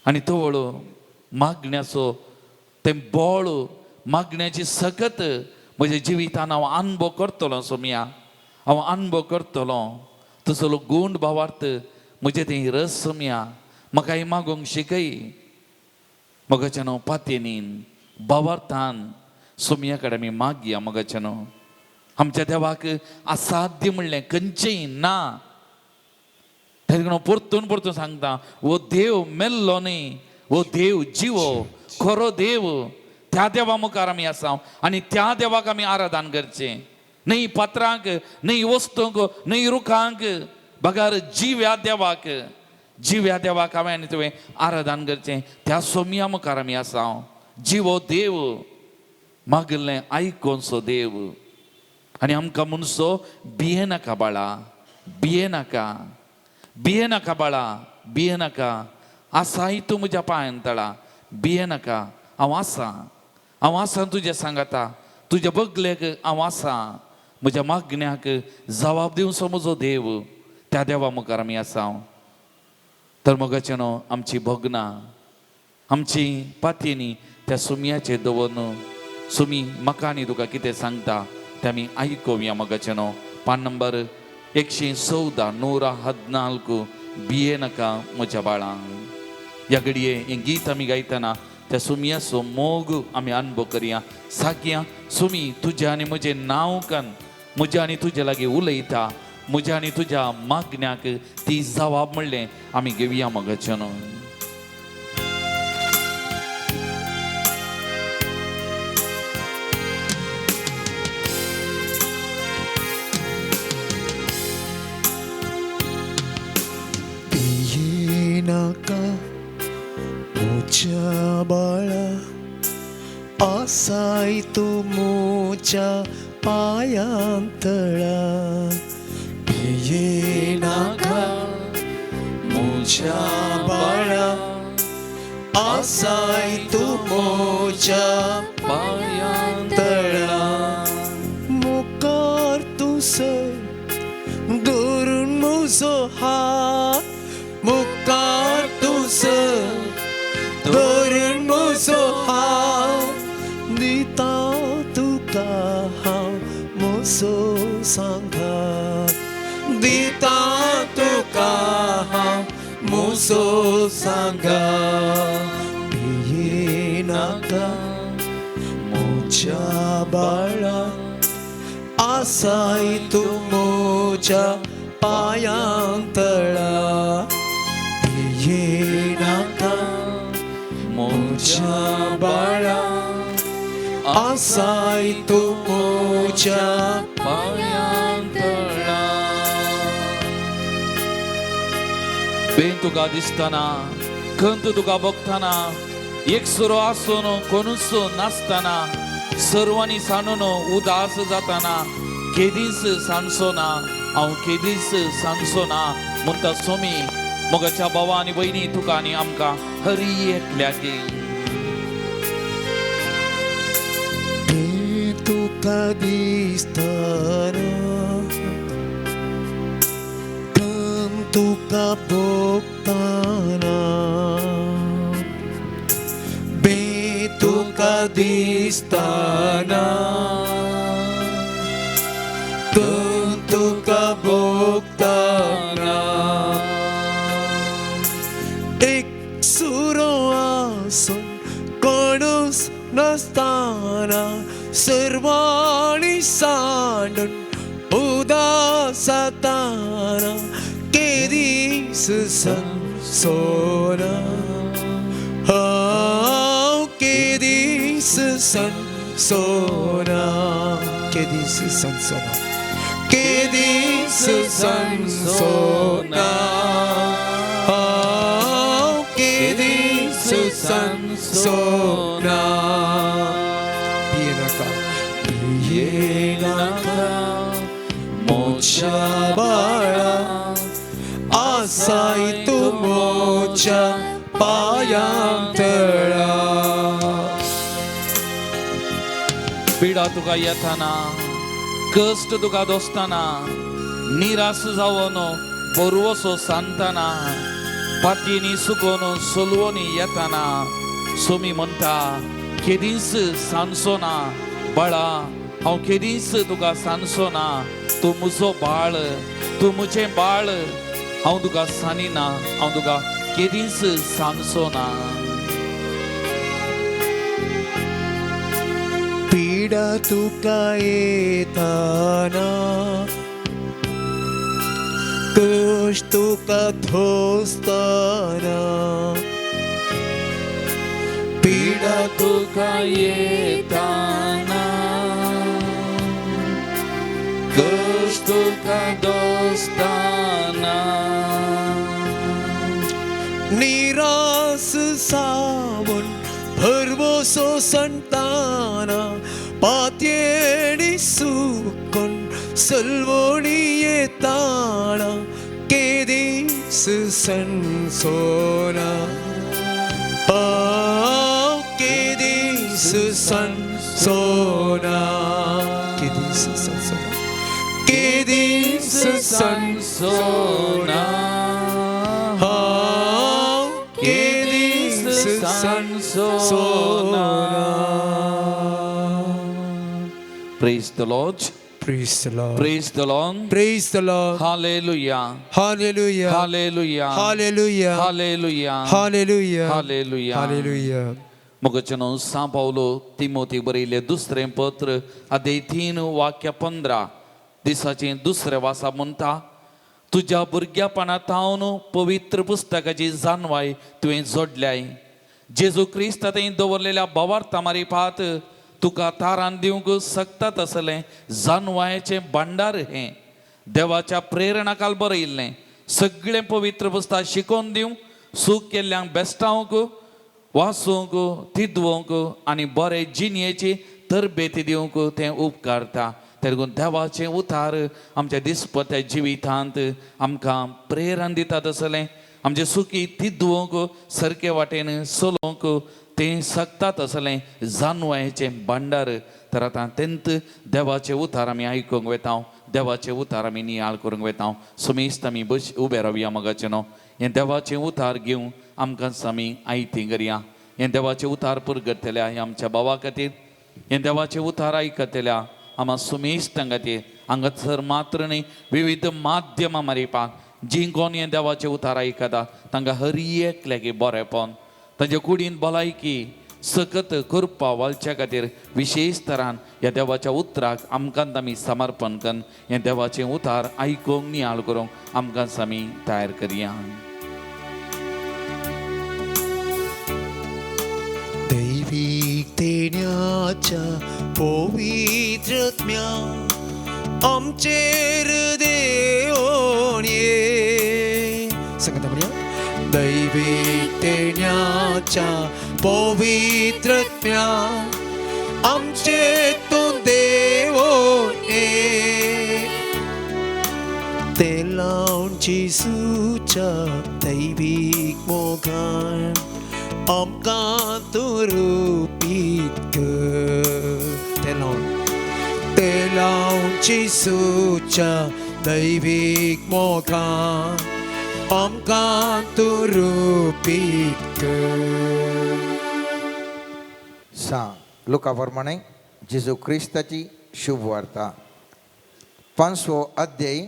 आनी तवळ मागण्याचो तें बळ, मागण्याची सकत म्हज्या जिवितान हांव अनुभव करतलो सोमया, हांव अनुभव करतलो. तसलो गूंड भावार्थ म्हजें तें रस सोमया, म्हाकाय मागूंक शिकय. मोगाचें न्हू पातयेनीन भावार्थान सोमया कडेन आमी मागया. मोगाचें न्हू, आमच्या देवाक असाध्य म्हणलें खंयचेंय ना. तेका हांव परतून परतून सांगता, हो देव मेल्लो न्ही, हो देव जिवो खरो देव. त्या देवा मुखार आमी आसा आनी त्या देवाक आमी आराधन करचें, न्ही पत्रांक, न्ही वस्तूंक, न्ही रुखांक, बगर जिव्या देवाक, जिव्या देवाक हांवें आनी तुवें आराधन करचें. त्या सोमया मुखार आमी आसा, जिवो देव, मागिल्लें आयकोनसो देव. आनी आमकां म्हणसो भियेनाका बाळा, भियेनाका, भियेनाका बाळा, भियेनाका, आसाय तूं म्हज्या पांयान तळा, भियेनाका, हांव आसा, हांव आसा तुज्या सांगाता, तुज्या बगलेक हांव आसा. म्हज्या मागण्याक जबाब दिवचो म्हजो देव, त्या देवा मुखार आमी आसा. तर मोगाचें न्हू, आमची भोगनां, आमची पातयेनी त्या सुमयाचेर दवरून सुमी म्हाका आनी तुका कितें सांगता तें आमी आयकोवया. मोगाचें न्हू, पान नंबर 114, 114, भियेनाका म्हज्या बाळां. ह्या घडये हें गीत आमी गायतना त्या सुमयाचो मोग आमी अनुभव करया. सागया सुमी तुज्या आनी म्हजें नांव कन म्हज्या आनी तुज्या लागीं उलयता, म्हज्या आनी तुज्या मागण्याक ती जवाब म्हणलें आमी घेवया मोगाचें न्हू. नाका मोच्या बाळा आसाय तूं मोच्या पायांतळा. भिये नाका मोच्या बाळा आसाय तूं मोच्या पायांतळा. मुखार तूं सर धरून म्हजो हात, मुखार तूं सर धरून म्हजो हात, दिता तुका हांव म्हजो सांगात, दिता तुका हांव म्हजो सांगात. भिये नाका म्हज्या बाळा आसाय तूं म्हज्या पायांतळा. भिये नाका म्हज्या बाळा आसाय तूं म्हज्या पायांतळा. बेन तुका दिसतना, खंत तुका बघतना, एकसुरो आसून कोणूच नासतना, सर्वांनी सांडून उदास जाताना, केदीच सांडचो ना हांव, केदीच सांडचो ना म्हणटा सोमी मोगाच्या भावा आनी भयणी तुका आनी आमकां हरी एकल्याकी. तुका दिसतना कम तुका भोगतना, बे तुका दिसतना कम तुका भोगतना. एक सुरो आसून कोणूच नासतना, सर्वांनी सांडून उदास जाताना, केदीस सांसोना हांव, केदीस सांसोना, केदीस सांसोना, केदीस सांसोना हांव, केदीस सांसोना. भिये नाका, भिये नाका म्हज्या बाळा आसाय तूं म्हज्या पायांतळा. पिडा तुका येताना, कश्ट तुका दोसतना, निराश जावन बरवसो सांगतना, पातयेनी सुकोवन सोलवणी येताना सोमी म्हणटा केदींच सांडचो ना बाळा, हांव केदींच तुका सांडचो ना, तूं म्हजो बाळ, तूं म्हजें बाळ, हांव तुका सांडिना, हांव तुका केदींच सांडचो ना. पिडा तुका येताना, कश्ट तुका धोसतना, पिडा तुका येताना, कश्ट तुका दोसतना, निरास सावन भरवसो संताना, पातयेणी सुकून सलवणी येताना, केदीस सांसोना हांव, केदीस सांसोना, केदीस सांसोना, केदीस सांसोना हांव, केदीस सांसोना. Praise the Lord. Praise the Lord. Praise the Lord. Praise the Lord. Hallelujah. Hallelujah. Hallelujah. Hallelujah. Hallelujah. Hallelujah. Hallelujah. Hallelujah. मोगाचें सां पावलो तिमोती बरयलें दुसरें पत्र अध्याय 3 वाक्य 15 दिसाचें दुसरें वासा म्हणटा, तुज्या भुरग्यापणांत पवित्र पुस्तकाची जाणवाय तुवें जोडल्याय. जेजू क्रिस्त थंय दवरलेल्या भावार्था मारिफात तुका तारान दिवंक शकता तसलें जाणवायेचें भांडार हें देवाच्या प्रेरणाकाल बरयल्लें. सगळें पवित्र पुस्तक शिकोवन दिवंक, सूख केल्ल्यांक बेस्टावंक, वाचूंक, तिदवंक आनी बरे जिणयेची तरबेती दिवंक तें उपकारता. तेगून देवाचें उतार आमच्या दिसपत्या जिवितांत आमकां प्रेरण दिता तसलें आमचे सुखी तिदवंक, सारके वाटेन चलोवंक तें शकता तसलें जाणवायेचें भांडार. तर आतां तेंत देवाचें उतार आमी आयकूंक वेता, देवाचें उतार आमी नियाळ करूंक वेता. सुमेस्त आमी बस उबे रावया मोगाचें न्हू. हें देवाचें उतार घेवन आमकां आमी आयती करया. हें देवाचें उतार पुरगतल्या ह्या आमच्या भावा खातीर, हें देवाचें उतार आयकतल्या आमा सुमेस्तां खातीर, हांगासर मात्र न्ही विविध माध्यमां मारिपाक जीं कोण हें देवाचें उतार आयकता तांकां हर एकल्याक बरेंपण, तांच्या कुडीन भलायकी सकत करपा वालच्या खातीर विशेश तरान ह्या देवाच्या उतराक आमकां आमी समर्पण करून हें देवाचें उतार आयकूंक नियाळ करूंक आमकां आमी तयार करया. दैवीक देण्याच्या पवित्रत्म्या आमचेर देवोन ये. सांगता म्हणया, दैवीक देण्याच्या पवित्रत्म्या आमचे तूं देवोन ये. ते लावन जेजूच्या दैवीक मोगान आमकां तूं रुपीत कर. ते लावन, ते लावन जेजूच्या दैवीक मोगान आमकां तूं रुपीत कर. सा लुका प्रमाणे जेजू क्रिस्ताची शुभ वार्ता 5वो अध्याय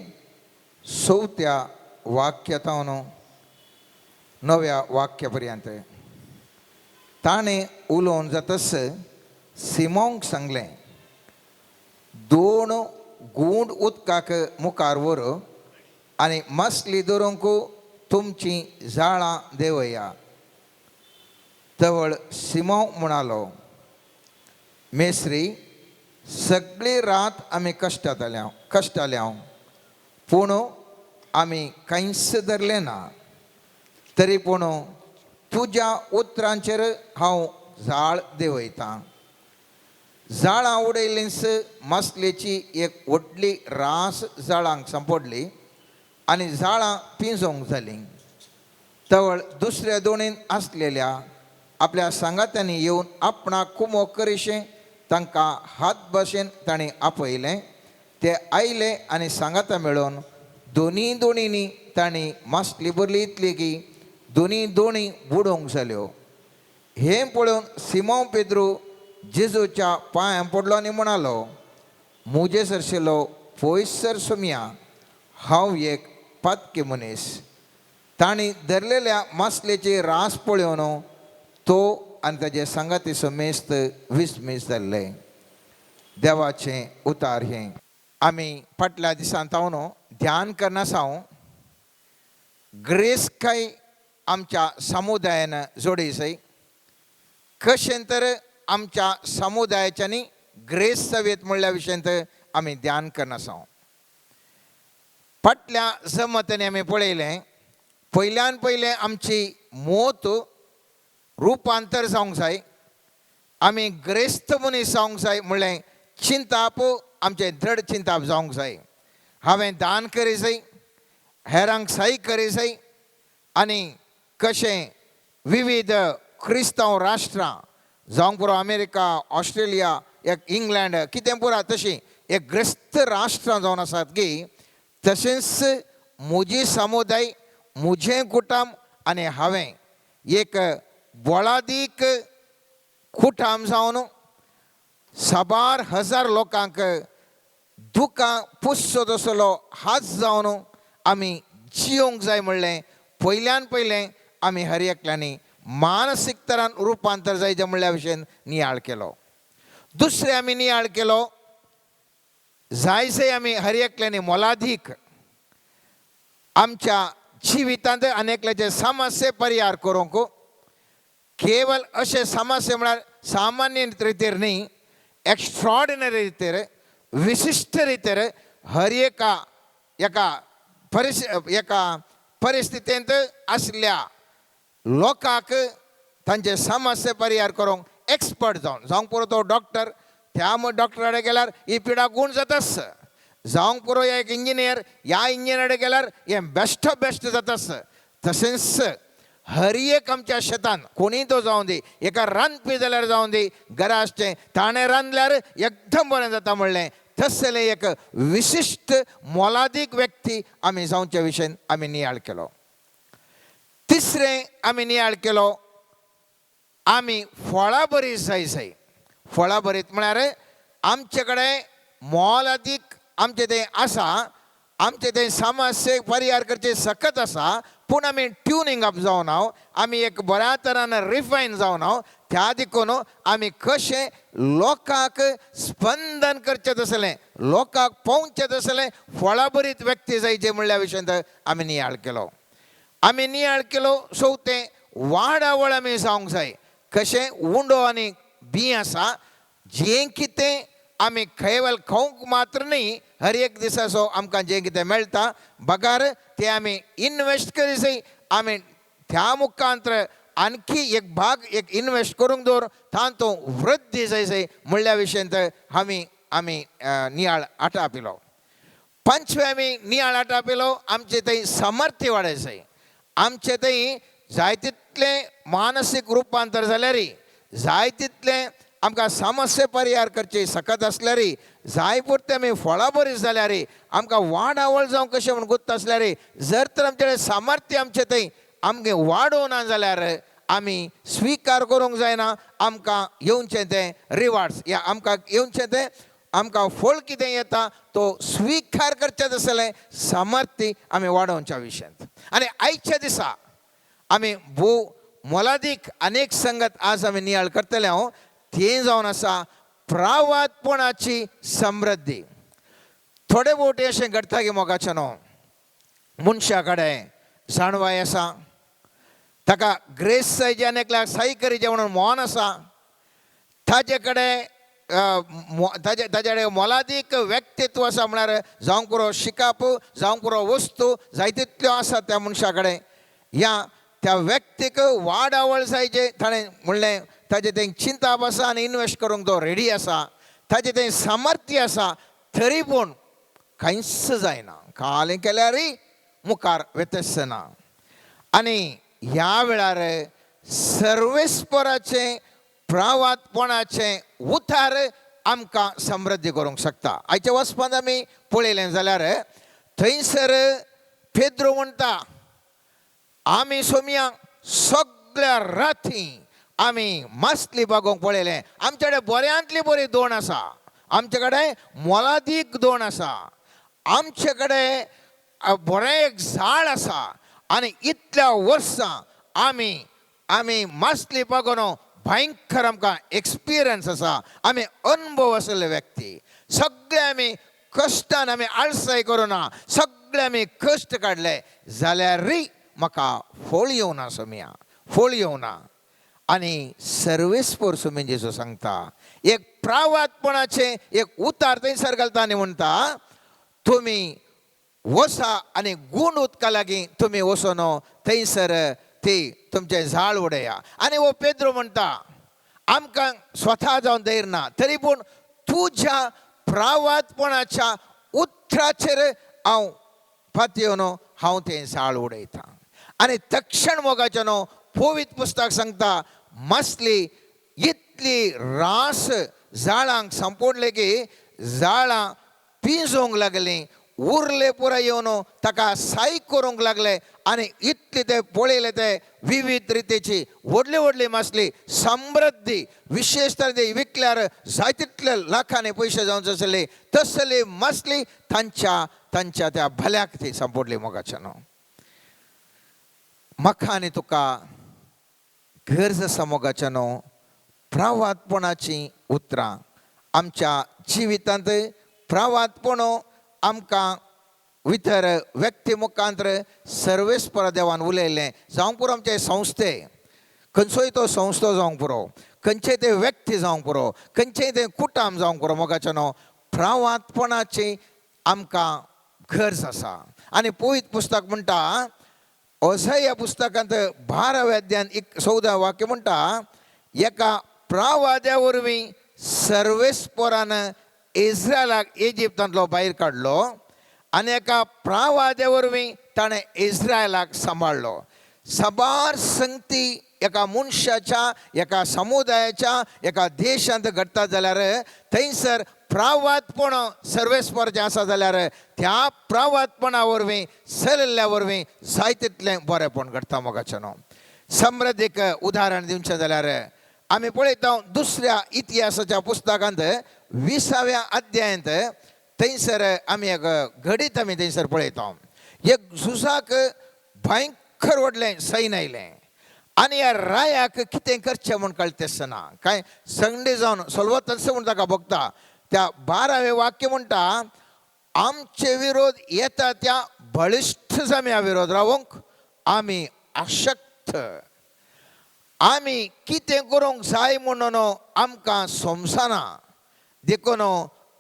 4थ्या वाक्यातावन 9व्या वाक्यापर्यंत. ताणें उलोवन जातस सिमोंक सांगलें, 2 गूंड उदकाक मुखार व्हर आनी मसली धरूंक तुमची जाळां देवया. तवळ सिमोंव म्हणालो, मेस्त्री, सगळी रात आमी कश्टाल्या, पूण आमी कांयच धरलें ना. तरी पूण तुज्या उतरांचेर हांव जाळ देंवयतां. जाळां उडयलींच मसलेची एक व्हडली रास जाळांक सांपडली आनी जाळां पिंजोवंक जालीं. तवळ दुसऱ्या दोणीन आसलेल्या आपल्या सांगात्यांनी येवन आपणाक कुमो करिशें तांकां हात भाशेन तांणी आपयलें. ते आयले आनी सांगाता मेळोवन दोनी दोणींनी तांणी मासली भरली इतली की दोनी दोणी बुडोवंक जाल्यो. हें पळोवन सिमोंव पेद्रू जेजूच्या पांयां पडलो आनी म्हणालो, म्हजे सरशिलो पयसर सुमया, हांव एक पातकी मनीस. तांणी धरलेल्या मासलेची रास पळोवन तो आनी ताजे सांगाती समेस्त विस्मीस जाल्ले. देवाचें उतार हें. आमी फाटल्या दिसान तावन ध्यान करना सावन ग्रेस काय आमच्या समुदायान जोडी सय कशें तर आमच्या समुदायाच्यानी ग्रेस सवेत म्हणल्या विशयांत आमी ध्यान करना सावन फाटल्या जमतांनी आमी पळयलें, पयल्यान पयलें आमची मोत रुपांतर जावंक जाय, आमी ग्रेस्त मनीस जावंक जाय म्हणलें चिंताप आमचें दृढ चिंताप जावंक जाय. हांवें दान करी जाय, हेरांक साय करी जाय आनी कशें विविध क्रिस्तांव राष्ट्रां जावंक पुरो अमेरिका, ऑस्ट्रेलिया, एक इंग्लंड कितें पुरा तशीं एक ग्रस्त राष्ट्रां जावन आसात की तशेंच म्हजी समुदाय, म्हजें कुटुंब आनी हांवें एक बळादीक कुटाम जावन साबार हजार लोकांक दुकां पुसचो तसलो हात जावन आमी जियोंक जाय म्हणलें पयल्यान पयलें आमी हर एकल्यांनी मानसीक तरान रुपांतर जायचें म्हणल्या विशयन नियाळ केलो. दुसरें आमी नियाळ केलो जायसे आमी हर एकल्यानी मोलादीक आमच्या जिवितांत अनेकल्याचे समस्ये परिहार करूंक, केवल अशें समस्ये म्हळ्यार सामान्य रितीर न्ही, एक्स्ट्रॉर्डिनरी रितीर, विशिश्ट रितीर हर एका एका एका परिस्थितींत आशिल्ल्या लोकांक तांचे समस्ये परिहार करूंक एक्सपर्ट जावन, जावंक पुरो तो डॉक्टर, त्या डॉक्टरा कडेन गेल्यार ही पिडा गूण जाताच, जावंक पुरो एक इंजिनियर, ह्या इंजिनियरा कडेन गेल्यार हें बेस्ट बेस्ट जाताच. तशेंच हर एक आमच्या शेतान कोणीय तो जावं दी, एका रांदपी जाल्यार जावं दी, घरा आसचें ताणें रांदल्यार एकदम बरें जाता म्हणलें तसलें एक विशिश्ट मोलादीक व्यक्ती आमी जावच्या विशयान आमी नियाळ केलो. तिसरें आमी नियाळ केलो आमी फळां बरी जाय जाय. फळां बरीत म्हळ्यार आमचे कडेन मोलादीक आमचें तें आसा, आमचें तें समस्येक परिहार करचें सकत आसा, पूण आमी ट्युनींग अप जावना, आमी एक बऱ्या तरान रिफायन जावना. त्या देखून आमी कशें लोकांक स्पंदन करचें तसलें, लोकांक पोवचें तसलें फळां बरीत व्यक्ती जायचे म्हणल्या विशयांत आमी नियाळ केलो. आमी नियाळ केलो चवथें वाडावळ आमी जावंक जाय. कशें उंडो आनी बी आसा जें कितें आमी खंयवल खावंक मात्र न्ही, हर एक दिसाचो आमकां जें कितें मेळटा बगार तें आमी इनवेस्ट करी जाय. आमी त्या मुखांतर आणखी एक भाग एक इनवेस्ट करूंक दवर तातूंत वृद्धी जाय जाय म्हणल्या विशयांत आमी आमी नियाळ आटापिलो. पंचवे आमी नियाळ आटापिलो आमचे थंय सामर्थ्य वाडय जाय. आमचे थंय जाय तितलें मानसीक रुपांतर जाल्यार, जाय तितलें आमकां समस्ये परिहार करची सकत आसल्यार, जाय पुरतें आमी फळां बरी जाल्यार, आमकां वाडावळ जावं कशें म्हूण गुत्त आसल्यार, जर तर आमचे कडेन सामर्थ्य आमचें थंय आमगें वाडोवना जाल्यार आमी स्विकार करूंक जायना आमकां येवचें तें रिवार्ड्स या आमकां येवचें तें आमकां फळ कितें येता तो स्विकार करचें तसलें सामर्थ्य आमी वाडोवच्या विशयांत. आनी आयच्या दिसा आमी भोव मोलादीक अनेक संगत आज आमी नियाळ करतले हांव, तें जावन आसा प्रावादपणाची समृद्धी. थोडे भोवटी अशें घडटा की मोगाचें न्हू मनशा कडेन जाणवाय आसा, ताका ग्रेस जाय आनी एकल्याक साई करीचें म्हणून मन आसा, ताजे कडेन ताजे ताजे कडेन मोलादीक व्यक्तित्व आसा, म्हळ्यार जावंक पुरो शिकप, जावंक पुरो वस्तू जाय तितल्यो आसा त्या मनशा कडेन. ह्या त्या व्यक्तीक वाडावळ जायचे ताणें म्हणलें ताजें तें चिंताप आसा आनी इनवेस्ट करूंक तो रेडी आसा, ताजें तें सामर्थ्य आसा, तरी पूण कांयच जायना, कालें केल्यारय मुखार वेतच ना. आनी ह्या वेळार सर्वेस्पराचें प्रावादपणाचें उतार आमकां समृद्धी करूंक शकता. आयच्या वचपांत आमी पळयलें जाल्यार थंयसर पेद्रो म्हणटा आमी सोमया सगळ्या राती आमी मासली बागोवंक पळयलें, आमचे कडेन बऱ्यांतली बरी दोण आसा, आमचे कडेन मोलादीक दोण आसा, आमचे कडेन बरें एक झाड आसा, आनी इतल्या वर्सां आमी आमी मासली बागोवन भयंकर आमकां एक्सपिरियन्स आसा, आमी अनुभव आशिल्ले व्यक्ती, सगळे आमी कश्टान आमी आळसाय करुना, सगळे आमी कश्ट काडले जाल्यारय म्हाका फळ येवना सोमया, फळ येवना. आनी सर्वेस्पर सोमी जेजू सांगता एक प्रावादपणाचें एक उतार थंयसर घालता आनी म्हणटा तुमी वसा आनी गूण उदका लागीं तुमी वचून थंयसर ती तुमचें झाड उडया. आनी हो पेद्रो म्हणटा आमकां स्वता जावन धैर्य ना, तरी पूण तुज्या प्रावादपणाच्या उतराचेर हांव पातयेवन हांव तें झाड उडयता. आनी तक्षण मोगाचें न्हू पवित्र पुस्तक सांगता मासली इतली रास झाडांक सांपोडले की झाडां पिंजोवंक लागलीं, उरले पुराय येवन ताका साय करूंक लागले. आनी इतले ते पळयले ते विविध रितीची व्हडली व्हडली मासली समृद्धी, विशेश तर ते विकल्यार जाय तितले लाखांनी पयशे जावचे आसले तसली मासली तांच्या तांच्या त्या भल्याक ती सांपोडली. मोगाच्या न्हू म्हाका आनी तुका गरज आसा मोगाच्या न्हू प्रावातपणाचीं उतरां आमच्या जिवितांत प्रावातपण आमकां भितर व्यक्ती मुखांतर सर्वेस्पर देवान उलयलें जावंक पुरो आमचे संस्थे खंयचोय तो संस्थो जावंक पुरो खंयचेय ते व्यक्ती जावंक पुरो खंयचेय तें कुटाम जावंक पुरो मोगाच्या न्हू प्रावातपणाची आमकां गरज आसा. आनी पवित्र पुस्तक म्हणटा अजय ह्या पुस्तकांत 12व्या अध्यायान 14 वाक्य म्हणटा एका प्रावाद्या वरवीं सर्वेस्परान इस्रायलाक इजिप्तांतलो भायर काडलो आनी एका प्रावाद्या वरवीं ताणें इस्रायलाक सांबाळ्ळो. साबार संगती एका मनशाच्या एका समुदायाच्या एका देशांत घडटा जाल्यार थंयसर प्रावादपण सर्वेस्पर जें आसा जाल्यार त्या प्रावादपणा वरवीं चलिल्ल्या वरवीं जाय तितलें बरेंपण घडटा मोगाचें न्हू. समृद्धीक उदाहरण दिवचें जाल्यार आमी पळयता दुसऱ्या इतिहासाच्या पुस्तकांत 20व्या अध्यायांत थंयसर आमी एक घडीत आमी थंयसर पळयता एक झुजाक भयंकर व्हडलें सैन आयलें आनी ह्या रायाक कितें करचें म्हूण कळटा आसतना कांय संगडे जावन सलवत म्हूण ताका भोगता. त्या 12वें वाक्य म्हणटा आमचे विरोध येता त्या बळिश्ट जम्या विरोध रावंक आमी अशक्त आमी कितें करूंक जाय म्हणून आमकां समजना देखून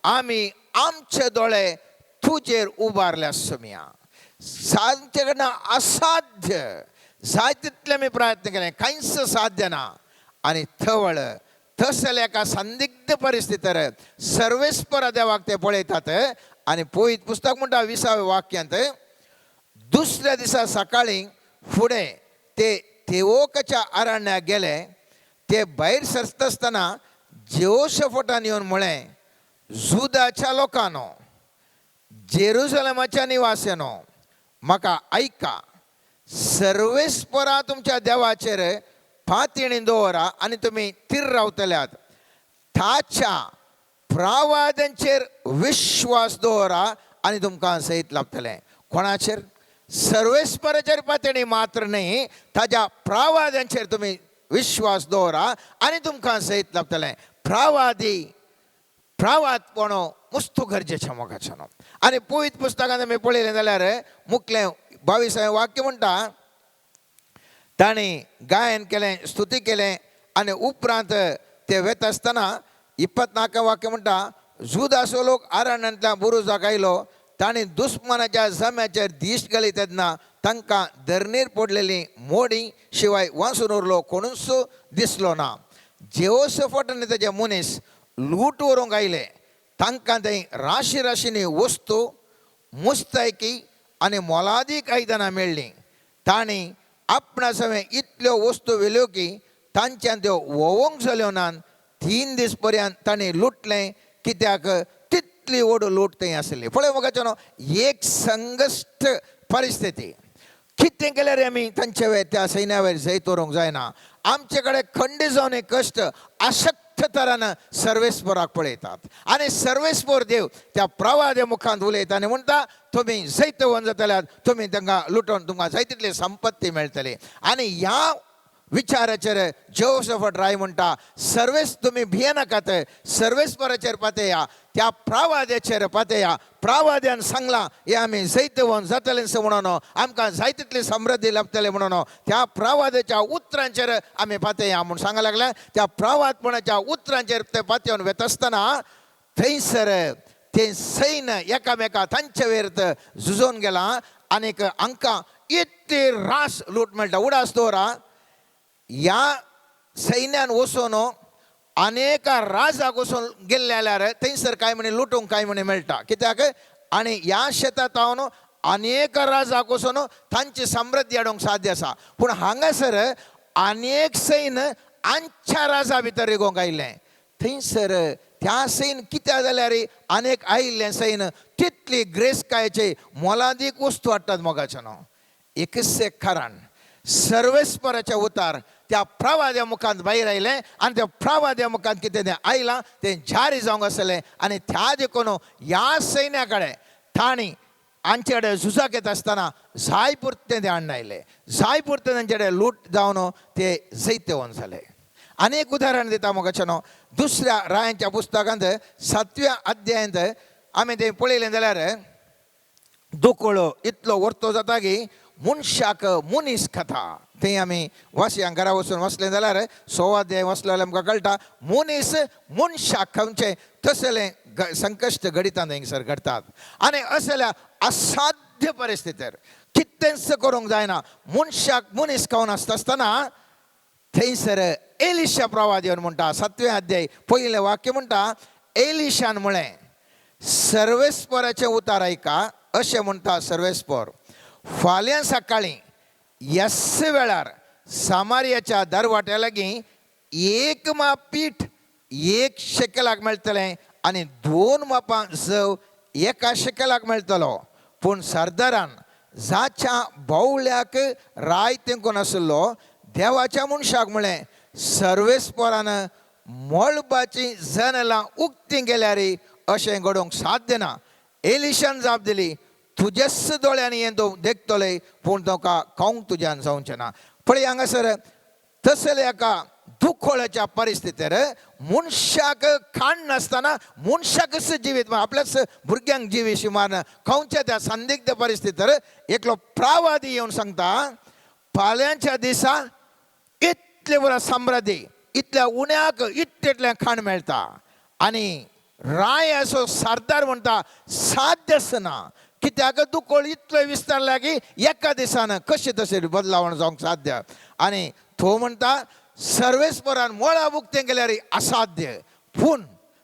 आमी आमचे दोळे तुजेर उबारल्या सोम्या. आमचे कडल्यान असाध्य जाय तितले आमी प्रयत्न केले कांयच साध्य ना. आनी थवळ तसल्या एका संदिग्ध परिस्थितीर सर्वेस्पर देवाक ते पळयतात. आनी पवित्र पुस्तक म्हणटा 20व्या वाक्यांत दुसऱ्या दिसा सकाळीं फुडें ते तेवोकाच्या अरण्याक गेले. ते भायर सरता आसतना जेहोशफटान येवन म्हळें जुदाच्या लोकांनो जेरुसलेमाच्या निवास्यानो म्हाका आयका सर्वेस्परा तुमच्या देवाचेर पातयेणी दवरा आनी तुमी थीर रावतल्यात ताच्या प्रावाद्यांचेर विश्वास दवरा आनी तुमकां सयत लाभतलें. कोणाचेर? सर्वेस्पराचेर पातयेणी मात्र न्ही ताज्या प्रावाद्यांचेर तुमी विश्वास दवरा आनी तुमकां सयत लाभतलें. प्रावादी प्रावादपण मुस्तू गरजेचें मोगाचें न्हू. आनी पवित्र पुस्तकांत आमी पळयलें जाल्यार मुखलें 22वें वाक्य म्हणटा तांणी गायन केलें स्तुती केलें आनी उपरांत ते वेता आसतना 24 वाक्य म्हणटा जुदासो लोक अरण्यांतल्या बुरुजाक आयलो तांणी दुस्मानाच्या जम्याचेर दीश घाली तेन्ना तांकां धरणीर पडलेली मोडी शिवाय वांसून उरलो कोणूच दिसलो ना. जेहोशफट आनी ताजे मनीस लूट व्हरूंक आयले तांकां थंय राशी राशींनी वस्तू मुस्तायकी आनी मोलादीक आयदनां मेळ्ळीं. तांणी आपणा सवें इतल्यो वस्तू व्हेल्यो की तांच्यान त्यो व्होवोंक जाल्यो ना. 3 दीस पर्यंत तांणी लुटलें कित्याक तितली व्हड लूट थंय आसली. पळय मोगाचो न्हू एक संघश्ट परिस्थिती कितें केल्यार आमी तांचे वयर त्या सैन्या वयर जैत व्हरूंक जायना. आमचे कडेन खंडी जावन कश्ट अशक्त तरान सर्वेस्पराक पळयतात आनी सर्वेस्पर देव त्या प्रवाद्या मुखांत उलयता आनी म्हणटा तुमी जैतवंत जातल्यात तुमी तांकां लुटोवन तुमकां जाय तितली संपत्ती मेळटली. आनी ह्या विचाराचेर जेहोशफट राय म्हणटा सर्वेस तुमी भियेनाकात सर्वेस्पराचेर पातया त्या प्रावाद्याचेर पातया. प्रावाद्यान सांगलां हें आमी जैतवंत जातलें म्हणून आमकां जाय तितली समृद्धी लाभतली म्हणून त्या प्रावाद्याच्या उतरांचेर आमी पातया म्हूण सांगा लागले. त्या प्रावादपणाच्या उतरांचेर ते पातयेवन वेता आसतना थंयसर तें सैन्य एकामेका तांचे वयर झुजोवन गेलां आनीक हांकां इतली रास लूट मेळटा. उडास दवरा ह्या सैन्यान वचून अनेका राजाक वचून गेल्ले जाल्यार थंयसर कांय म्हणी लुटूंक कांय म्हणी मेळटा कित्याक आनी ह्या शेतांत हांव अनेक राजाक वचून तांची समृद्धी हाडूंक साध्य आसा. पूण हांगासर अनेक सैन्य आमच्या राजा भितर रिगोवंक आयिल्लें. थंयसर त्या सैन कित्याक जाल्यार अनेक आयिल्लें सैन तितली ग्रेसकायेची मोलादीक वस्तू हाडटात मोगाचें न्हू. एकच एक कारण सर्वेस्पराच्या उतार त्या प्रवाद्या मुखांत भायर आयलें आनी त्या प्रवाद्या मुखांत कितें तें आयलां तें जारी जावंक आसलें. आनी त्या देखून ह्या सैन्या कडेन तांणी हांचे कडेन झुजाक येता आसतना जाय पुरतें ते हाडून आयले, जाय पुरतें तांचे कडेन लूट जावन ते जैतवंत जाले. आनी एक उदाहरण दिता मोगाच्यानो, दुसऱ्या रायांच्या पुस्तकांत 7व्या अध्यायांत आमी तें पळयलें जाल्यार दुकळ इतलो वर्तो जाता की मनशाक मनीस खाता. थंय आमी वासयां घरा वचून वसलें जाल्यार 1.25 अध्याय वसलो जाल्यार आमकां कळटा मनीस मनशाक खावचें तसलें संकश्ट घडितां थंयसर घडटात. आनी असल्या असाध्य परिस्थितीर कितेंच करूंक जायना, मनशाक मनीस खावन आसता आसतना थंयसर एलिशा प्रवाद येवन म्हणटा, 7वें अध्याय पयलें वाक्य म्हणटा, एलिशान म्हळें सर्वेस्पराचें उतार आयका, अशें म्हणटा सर्वेस्पर, फाल्यां सकाळीं यस वेळार सामारियाच्या दरवाट्या लागीं 1 माप पीठ 1 शेकलाक मेळटलें आनी 2 मापां जव 1 शेकलाक मेळटलो. पूण सरदारान जाच्या बावल्याक राय तेंकून आशिल्लो देवाच्या मनशाक म्हळें सर्वेस्परान मळबाचीं जनेलां उक्तीं केल्यार अशें घडोवंक साध्य ना. एलिशान जाप दिली, तुजेच दोळ्यांनी हें तूं देखतले पूण तुका खावंक तुज्यान जावचें ना. पळय हांगासर तसले एका दुखोळ्याच्या परिस्थितीर मनशाक खाण नासतना मनशाकच जिवीत आपल्याच भुरग्यांक जिवीशी मारन खावच्या त्या संदिग्ध परिस्थितीर एकलो प्रावादी येवन सांगता, फाल्यांच्या दिसा इतले बरो समृद्धी, इतल्या उण्याक इतलें खाण मेळटा. आनी राय असो सरदार म्हणटा साध्यच ना, कित्याक दुकळ इतलो विस्तारला की एका दिसान कशें तशें बदलावण जावंक साध्य. आनी तो म्हणटा सर्वेस्परान मळा उक्तें केल्यार असाध्य. पूण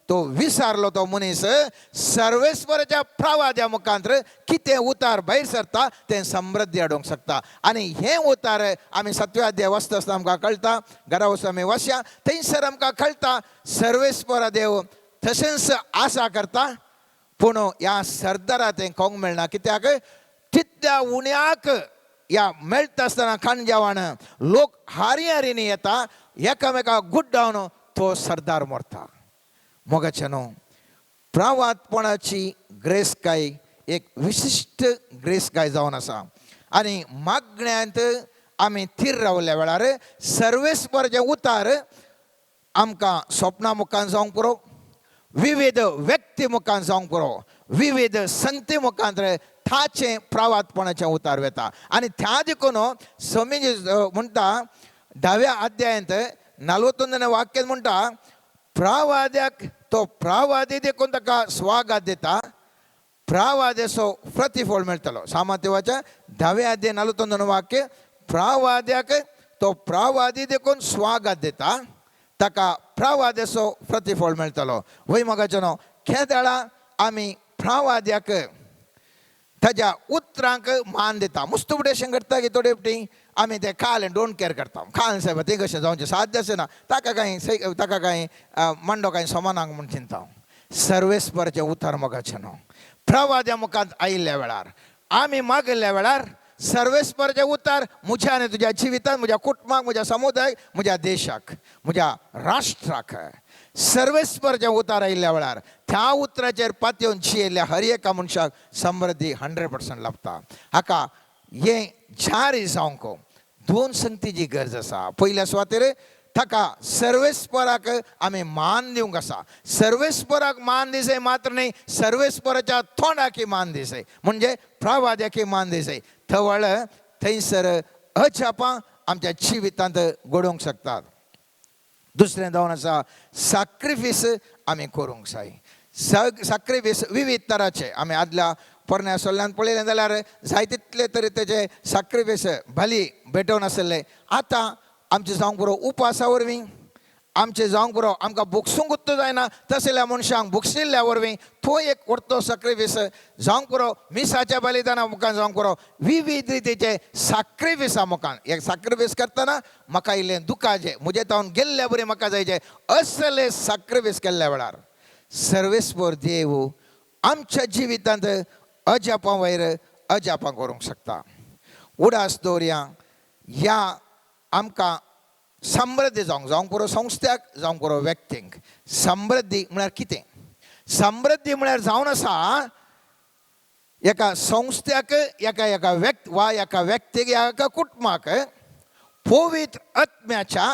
तो विसारलो तो मनीस सर्वेस्पराच्या प्रवाद्या मुखांत कितें उतार भायर सरता तें समृद्धी हाडूंक शकता. आनी हें उतार आमी 7व्या अध्याय वाचता आसतना आमकां कळटा, घरा वचून आमी वाचया थंयसर आमकां कळटा सर्वेस्परा देव तशेंच आशा करता. पूण ह्या सरदारा तें खावंक मेळना, कित्याक तितल्या उण्याक ह्या मेळटा आसतना खाण जेवण लोक हारी हारीनी येता, एकामेका गुड्डावन तो सरदार मरता. मोगाचें न्हू, प्रावातपणाची ग्रेसकाय एक विशिश्ट ग्रेसकाय जावन आसा. आनी मागण्यांत आमी थीर रावल्या वेळार सर्वेस्पराचें उतार आमकां स्वप्ना मुखान जावंक पुरो, विविध व्यक्ती मुखान जावंक पुरो, विविध संगती मुखांत ताचें प्रावातपणाचें उतार वेता. आनी त्या देखून स्वामीजी म्हणटा 10व्या अध्यायांत 41 वाक्यान म्हणटा, प्रावाद्याक तो प्रावादी देखून ताका स्वागत दिता, प्रावाद्याचो प्रतिफळ मेळटलो. सामात्यवाच्या 10व्या अध्याय 41 वाक्य, प्रावाद्याक तो प्रावादी देखून स्वागत दिता, ताका प्रावाद्याचो प्रतिफळ मेळटलो. वय मोगाचो न्हू, केदळा आमी प्रावाद्याक ताज्या उतरांक मान दिता. मुस्तू फुडें अशें करता की थोडे फावटी आमी ते खाल don't care करता, खाल सायबा तें कशें जावचें साध्य आसना, ताका कांय ताका कांय मांडो कांय समानांक म्हूण चिंता. सर्वेस्पराचें उतर मोगाचें न्हू, प्रवाद्या मुखांत आयिल्ल्या वेळार आमी मागिल्ल्या वेळार सर्वेस्पराचें उतर म्हज्या आनी तुज्या जिवितांत, म्हज्या कुटुंबाक, म्हज्या समुदायाक, म्हज्या देशाक, म्हज्या राष्ट्राक सर्वेस्पराचें उतर आयिल्ल्या वेळार त्या उतराचेर पातयेवन जियेल्ल्या हर एका मनशाक समृद्धी 100% लाभता. हाका हें जारी जावंक 2 संगतीची गरज आसा. पयल्या सुवातेर ताका सर्वेस्पराक आमी मान दिवंक आसा. सर्वेस्पराक मान दिसय मात्र न्हय, सर्वेस्पराच्या तोंडाकी मान दिसय, म्हणजे प्रवाद्याकी मान दिसय. थवळ थंयसर अजापां आमच्या जिवितांत घडोवंक शकतात. दुसरें जावन आसा साक्रिफीस आमी करूंक जाय. साक्रिफीस विविध तराचे आमी आदल्या पोरण्या सोल्ल्यान पळयलें जाल्यार जाय तितले तरी तेचे साक्रिफीस बली भेटोवन आसले. आतां आमचें जावंक पुरो उपासा वरवीं, आमचें जावंक पुरो आमकां भोगसूंकूच जायना तसल्या मनशांक भोगशिल्ल्या वरवीं तो एक व्हडलो साक्रिफीस जावंक पुरो. मिसाच्या बलिदाना मुखार जावंक पुरो विविध रितीचे साक्रिफिसा मुखार. एक साक्रिफीस करतना म्हाका इल्लें दुखाचें, म्हजें तावन गेल्ल्या बरी म्हाका जायचें, असले साक्रिफीस केल्ल्या वेळार सर्वेस्पर देव आमच्या जिवितांत अजापां वयर अजापां करूंक शकता. उडास दवरया ह्या आमकां समृद्धी जावंक, जावंक पुरो संस्थ्याक, जावंक पुरो व्यक्तींक. समृद्धी म्हळ्यार कितें? समृद्धी म्हळ्यार जावन आसा एका संस्थ्याक, एका एका व्यक्ती वा एका व्यक्तीक, एका कुटुंबाक पवित्र आत्म्याच्या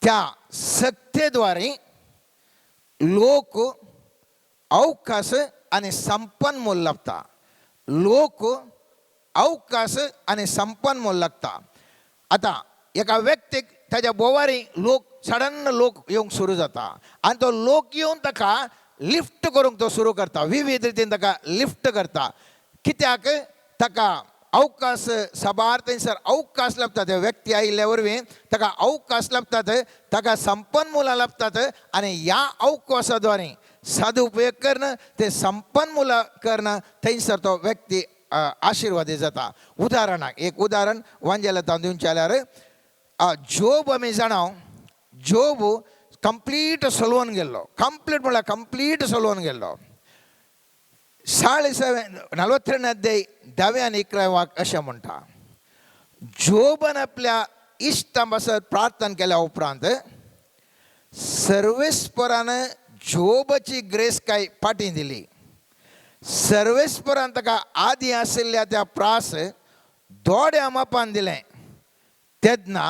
त्या सक्तेद्वारे लोक अवकाश आनी संपन्न मोल लागता. लोक अवकाश आनी संपन्न मोल लागता. आतां एका व्यक्तीक ताच्या बोवारी लोक सडन लोक येवंक सुरू जाता आनी तो लोक येवन ताका लिफ्ट करूंक तो सुरू करता, विविध रितीन ताका लिफ्ट करता. कित्याक ताका अवकाश साबार थंयसर अवकाश लाबता. ते व्यक्ती आयिल्ल्या वरवीं ताका अवकाश लाबतात, ताका संपन्न मुलां लाबतात आनी ह्या अवकाशा द्वारे सदुपयोग करून ते संपन्न मुलां करून थंयसर तो व्यक्ती आशिर्वादी जाता. उदाहरणाक एक उदाहरण वांजेला तावन दिवचें जाल्यार जोब आमी जाणा, जोब कंप्लीट सोलवून गेल्लो, कंप्लीट म्हणल्यार कंप्लीट सोलवून गेल्लो. 42 अध्याय 10 आनी 11 वाक अशें म्हणटा, जोबान आपल्या इश्टां पासत प्रार्थना केल्या उपरांत सर्वेस्परान जोबाची ग्रेस काय फाटीं दिली. सर्वेस्परान ताका आदी आशिल्ल्या त्या प्रास दोड्या मापान दिलें. तेन्ना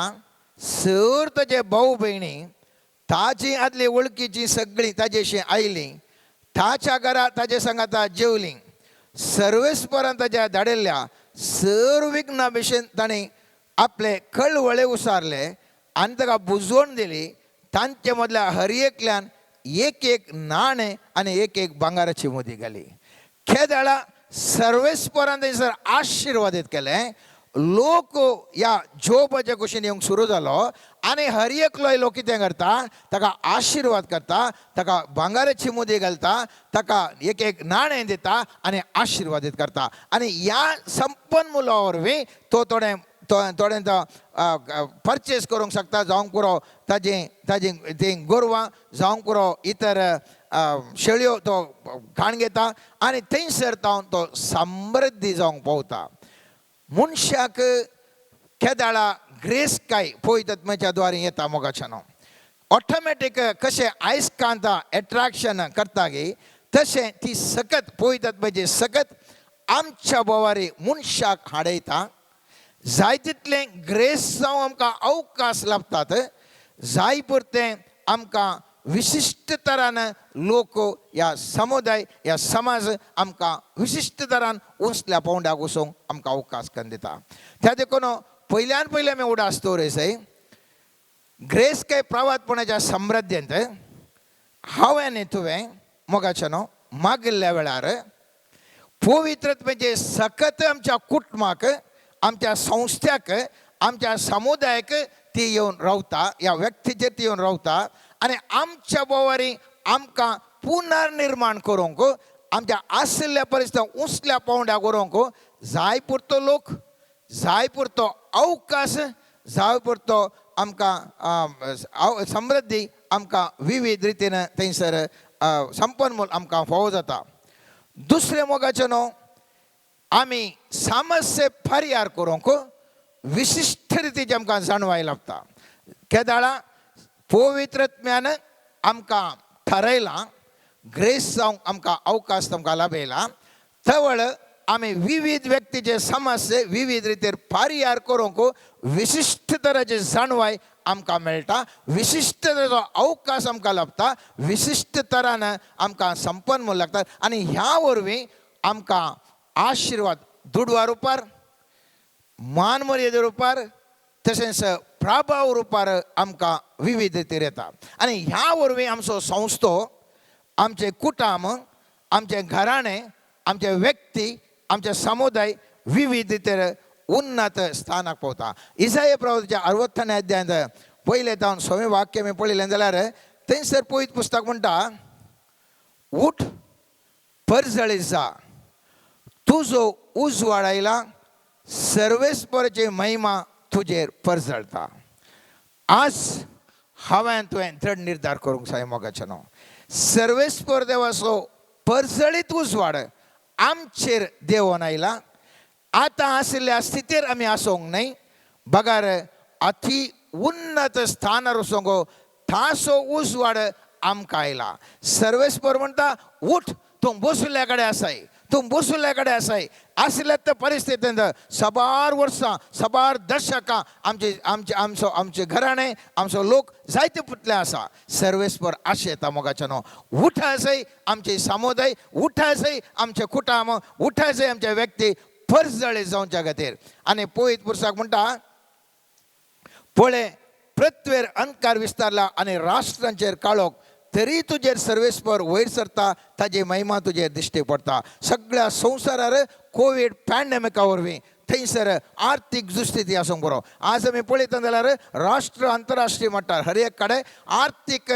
सर ताजे भाव भयणी ताजी आदली वळखीची सगळीं ताजेशी आयलीं, ताच्या घरा ताजे सांगाता जेवलीं. सर्वेस्परान ताज्या धाडिल्ल्या सर विघ्ना भशेन ताणें आपले कळवळे उसारले आनी ताका बुजवण दिली. तांचे मदल्या हर एकल्यान एक एक नाणें आनी एक एक भांगाराची मुदी घाली. खेदाळा सर्वेस्परान थंयसर आशिर्वादीत केलें. लोक ह्या जोबाच्या कुशीन येवंक सुरू जालो आनी हर एकलो लोक कितें करता, ताका आशिर्वाद करता, ताका भांगाराची मुदी घालता, ताका एक एक नाणें दिता आनी आशिर्वादीत करता. आनी ह्या संपन्न मुला वरवीं तो थोडें थोडें तो परचेस करूंक शकता, जावंक पुरो ताजी ताजी तीं गोरवां, जावंक पुरो इतर शेळयो तो खाण घेता आनी थंयसर तावन तो समृद्धी जावंक पावता. मनशाक केदाळा ग्रेस काय पवित्र द्वारे येता मोगाच्यानो ऑटोमॅटीक कशें आयस्कांता एट्राक्शन करता गे तशें ती सकत पवित्र सकत आमच्या बोवारी मनशाक हाडयता. जाय तितलें ग्रेस जावं आमकां अवकाश लाबतात, जाय पुरतें आमकां विशिश्ट तरान लोक ह्या समुदाय ह्या समाज आमकां विशिश्ट तरान उंचल्या पावंड्याक वचूंक आमकां अवकाश करून दिता. त्या देखून पयल्यान पयलें आमी उडास दवरय ग्रेस काय प्रवातपणाच्या समृद्धेंत हांवें आनी तुवें मोगाच्या न्हू मागिल्ल्या वेळार पवित्रत्वाचें सकत आमच्या कुटुंबाक, आमच्या संस्थ्याक, आमच्या समुदायाक ती येवन रावता, ह्या व्यक्तीचेर ती येवन रावता आनी आमच्या बोवारी आमकां पुनर्निर्माण करूंक, आमच्या आशिल्ल्या परिस्थिती उंचल्या पावंड्याक व्हरूंक जाय पुरतो लोक, जाय पुरतो अवकाश, जाय पुरतो आमकां समृद्धी आमकां विविध रितीन थंयसर संपन्न आमकां फावो जाता. दुसरें मोगाचें न्हू आमी समस्ये परिहार करूंक विशिश्ट रितीची आमकां जाणवाय लागता. केदाळा पवित्रत्म्यान आमकां ठरयलां, ग्रेस जावंक आमकां अवकाश आमकां लाभयला, तवळ आमी विविध व्यक्तीचे समस्ये विविध रितीर परिहार करूंक विशिश्ट तराची जाणवाय आमकां मेळटा, विशिश्ट तरेचो अवकाश आमकां लाभता, विशिश्ट तरान आमकां संपन्न म्हूण लागता आनी ह्या वरवीं आमकां आशिर्वाद दुडवा रुपार, मान मर्यादे रुपार, तशेंच प्रभाव रुपार आमकां विविध रितीर येता. आनी ह्या वरवीं आमचो संस्थो, आमचें कुटुंब, आमचें घराणें, आमचे व्यक्ती, आमचे समुदाय विविध रितीर उन्नत स्थानाक पावता. इसाय प्रवचनाच्या 60 अध्यायांत पयलें जावन 6वें वाक्य आमी पळयलें जाल्यार थंयसर पवित्र पुस्तक म्हणटा, उठ परजळीत जा, तुजो उजवाड आयला, सर्वेस्पराची महिमा तुजेर परजळता. आज हांवें तुवें दृढ निर्धार करूंक जाय मोगाचें न्हू, सर्वेस्पर देवाचो परजळीत उजवाड आमचेर देंवोन आयला. आतां आशिल्ल्या स्थितीर आमी आसूंक न्हय, बगर अती उन्नत स्थानार वचूंक ताचो उजवाड आमकां आयला. सर्वेस्पर म्हणटा, उठ, तूं बशिल्ल्या कडेन आसाय, तूं बसुल्ल्या कडेन आसाय. आसल्या त्या परिस्थितींत साबार वर्सां, साबार दशकां आमचे आमचे आमचो आमचे घराणें, आमचो लोक जायते पुतले आसा. सर्वेस्पर आशेता मोगाच्या न्हू, उठा आसय आमचे समुदाय, उठा आसय आमचे कुटुंब, उठा आसय आमचे व्यक्ती परजळे जावच्या खातीर. आनी पवित्र पुरसाक म्हणटा, पळय पृथ्वेर अंधकार विस्तारला आनी राष्ट्रांचेर काळोख, तरी तुजेर सर्वेस्पर वयर सरता, ताजी महिमा तुजेर दिश्टी पडटा. सगळ्या संवसारार कोवीड पॅन्डेमिका वरवीं थंयसर आर्थीक दुस्थिती आसूंक बरो. आज आमी पळयता जाल्यार राष्ट्र आंतरराष्ट्रीय मट्टार हर एक कडेन आर्थीक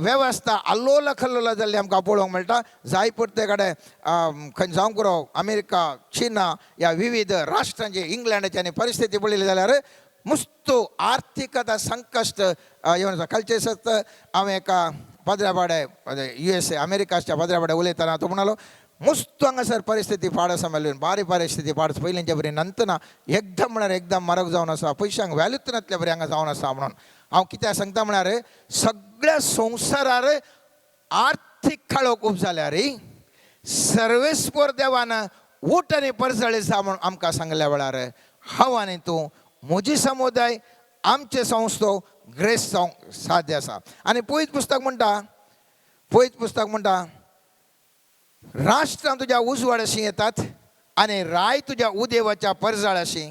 वेवस्था आल्लोला खल्लोला जाल्ली आमकां पळोवंक मेळटा. जाय पुरते कडेन खंय जावंक पुरो, अमेरिका, चिना ह्या विविध राष्ट्रांची, इंग्लंडाची आनी परिस्थिती पळयली जाल्यार मुस्तो आर्थीक आतां संकश्ट येवन आसा. कालचे सत हांवें एका पदराबाडे, युएसए, अमेरिकाच्या पदराबाडे उलयतना तो म्हणालो, मुस्त हांगासर परिस्थिती पाड आसा मेळून, बारी परिस्थिती पाड, पयलींच्या बरी नंतना एकदम म्हळ्यार एकदम म्हारग जावन आसा, पयशांक व्हॅल्यूच नातल्या बरी हांगा जावन आसा. म्हणून हांव कित्याक सांगता म्हळ्यार सगळ्या संवसारार आर्थीक काळोख खूब जाल्यार सर्वेस्पर देवान उठ आनी परजळी जा म्हूण आमकां सांगल्या वेळार हांव आनी तूं, म्हजी समुदाय, आमचे संस्थो ग्रेस जावंक साध्य आसा. आनी पयत पुस्तक म्हणटा, पयत पुस्तक म्हणटा, राष्ट्रां तुज्या उजवाडाशी येतात आनी राय तुज्या उदेवाच्या परजाळाशी.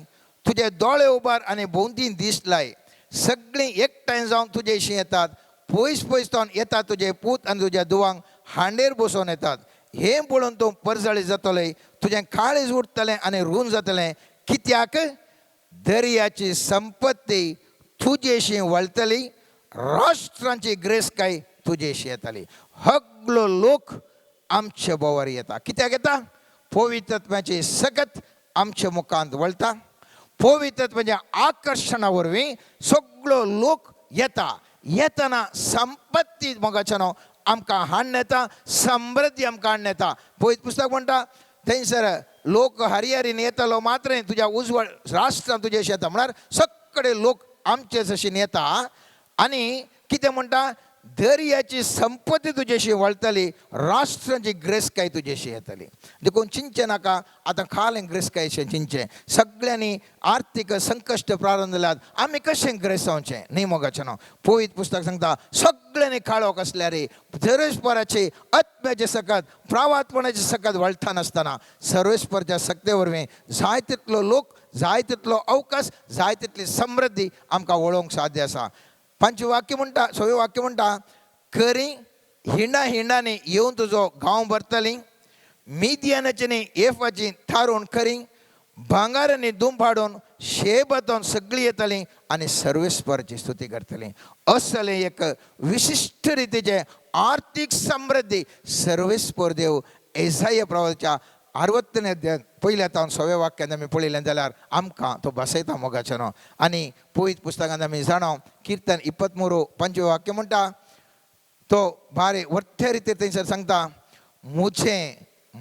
तुजे दोळे उबार आनी भोंवती दीस लाय. सगळीं एकठांय जावन तुजेशी येतात, पयस पयस जावन येतात, तुजे पूत आनी तुज्या दुवांक हांडेर बसोवन येतात. हें पळोवन तूं परजळी जातलें, तुजें काळीज उरतलें आनी रूंद जातलें, कित्याक दर्याची संपत्ती तुजेशी वळटली, राष्ट्रांची ग्रेसकाय तुजेशी येताली. हगलो लोक आमचे बोवार येता. कित्याक येता? पवित्रत्वाची सकत आमच्या मुखांत वळटा. पवित्रत्वाच्या आकर्शणा वरवीं सगळो लोक येता. येतना संपत्ती मोगाच्यानो आमकां हाडून येता, समृद्धी आमकां हाडून येता. पवित्र पुस्तक म्हणटा, थंयसर लोक हरिहरीन येतलो मात्र तुज्या उजवळ राष्ट्रां तुजेशी येता, म्हळ्यार सगळे लोक आमचे जशीन येता. आनी कितें म्हणटा? दर्याची संपत्ती तुजेशी वळटली, राष्ट्रांची ग्रेसकाय तुजेशी येतली. देखून चिंतचें नाका आतां खालें ग्रेसकायचें चिंतचें. सगळ्यांनी आर्थीक संकश्ट प्रारंभ जाल्यात, आमी कशें ग्रेस जावचें न्ही मोगाचें न्हू. पवित्र पुस्तक सांगता, सगळ्यांनी काळोख आसल्यार सर्वेस्पराची आत्म्याचे सकत, प्रावात्पणाचे सकत वळटा नासतना सर्वेस्परच्या सक्ते वरवीं जाय तितलो लोक, जाय तितलो अवकाश, जाय तितली समृद्धी आमकां वळोवंक साध्य आसा. पंच वाक्य म्हणटा, सवे वाक्य म्हणटा, करी हिंडा हिंडांनी येवन तुजो गांव भरतली, मिदियानाची न्ही एफाची थारोवन करी भांगारांनी दुम पाडून शेबातून सगळीं येतलीं आनी सर्वेस्पराची स्तुती करतलीं. असलें एक विशिश्ट रितीचें आर्थीक समृद्धी सर्वेस्पर देव एजाय प्रवाच्या 60 अध्याय पयल्या तावन सव्या वाक्यान आमी पळयलें जाल्यार आमकां तो बसयता मोगाचें न्हू. आनी पवित्र पुस्तकांत आमी जाणा, किर्तन 23 5 वाक्य म्हणटा, तो भारी वर्थे रितीर थंयसर सांगता, म्हजें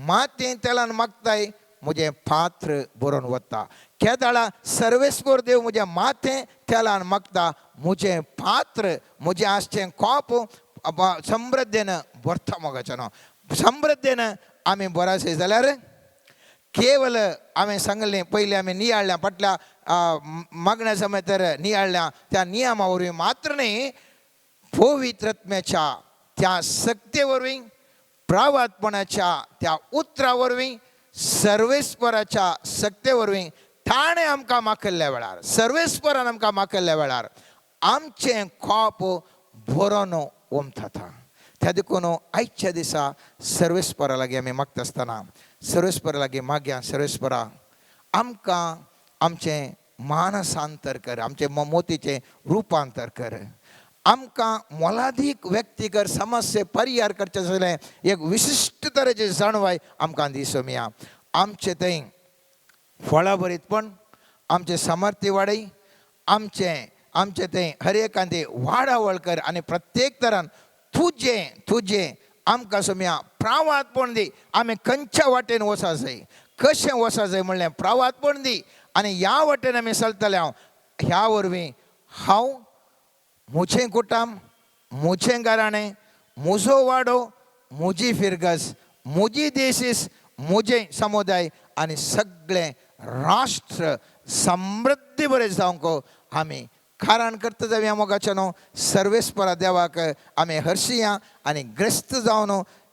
मातयेन तेलान मागताय, म्हजें पात्र बरोवन वता. केदाळा सर्वेस्पर देव म्हजें माथें तेलान मागता, म्हजें पात्र, म्हजें आसचें कोप समृद्धेन भरता मोगाचें न्हू. समृद्धेन आमी बरासे जाल्यार केवल हांवें सांगलें, पयलीं आमी नियाळ्ळ्या, फाटल्या मागण्या समय तर नियाळ्ळ्या, त्या नियमा वरवीं मात्र न्ही, पवित्रत्म्याच्या त्या सक्ते वरवीं, प्रावातपणाच्या त्या उतरा वरवीं, सर्वेस्पराच्या सक्ते वरवीं ताणें आमकां माखल्ल्या वेळार, सर्वेस्परान आमकां माखल्ल्या वेळार आमचें कोप भरोन ओमता. त्या देखून आयच्या दिसा सर्वेस्परा लागीं आमी मागता आसतना सर्वेस्परा लागीं मागया, सर्वेस्परा आमकां आमचें मानसांतर कर, आमचें मोतीचें रुपांतर कर, आमकां मोलादीक व्यक्तिगत समस्ये परिहार करचें जाल्यार एक विशिश्ट तरेची जाणवाय आमकां दिसोमया. आमचें थंय फळां बरीतपण, आमचें सामर्थ्य वाडय, आमचें आमचें थंय हर एकांती वाडावळ कर आनी प्रत्येक तरान तुजें तुजें आमकां सोम्या प्रावातपण दी. आमी खंयच्या वाटेन वचा जाय, कशें वचा जाय म्हणलें प्रावातपण दी आनी ह्या वाटेन आमी चलतले. हांव ह्या वरवीं हांव, म्हजें कुटुंब, म्हजें घराणें, म्हजो वाडो, म्हजी फिरगज, म्हजी देशीस, म्हजें समुदाय आनी सगळें राष्ट्र समृद्धी बरें जावंक आमी कारण करता जावया. मोगाच्या न्हू, सर्वेस्परा देवाक आमी हरशिया आनी ग्रस्त जावन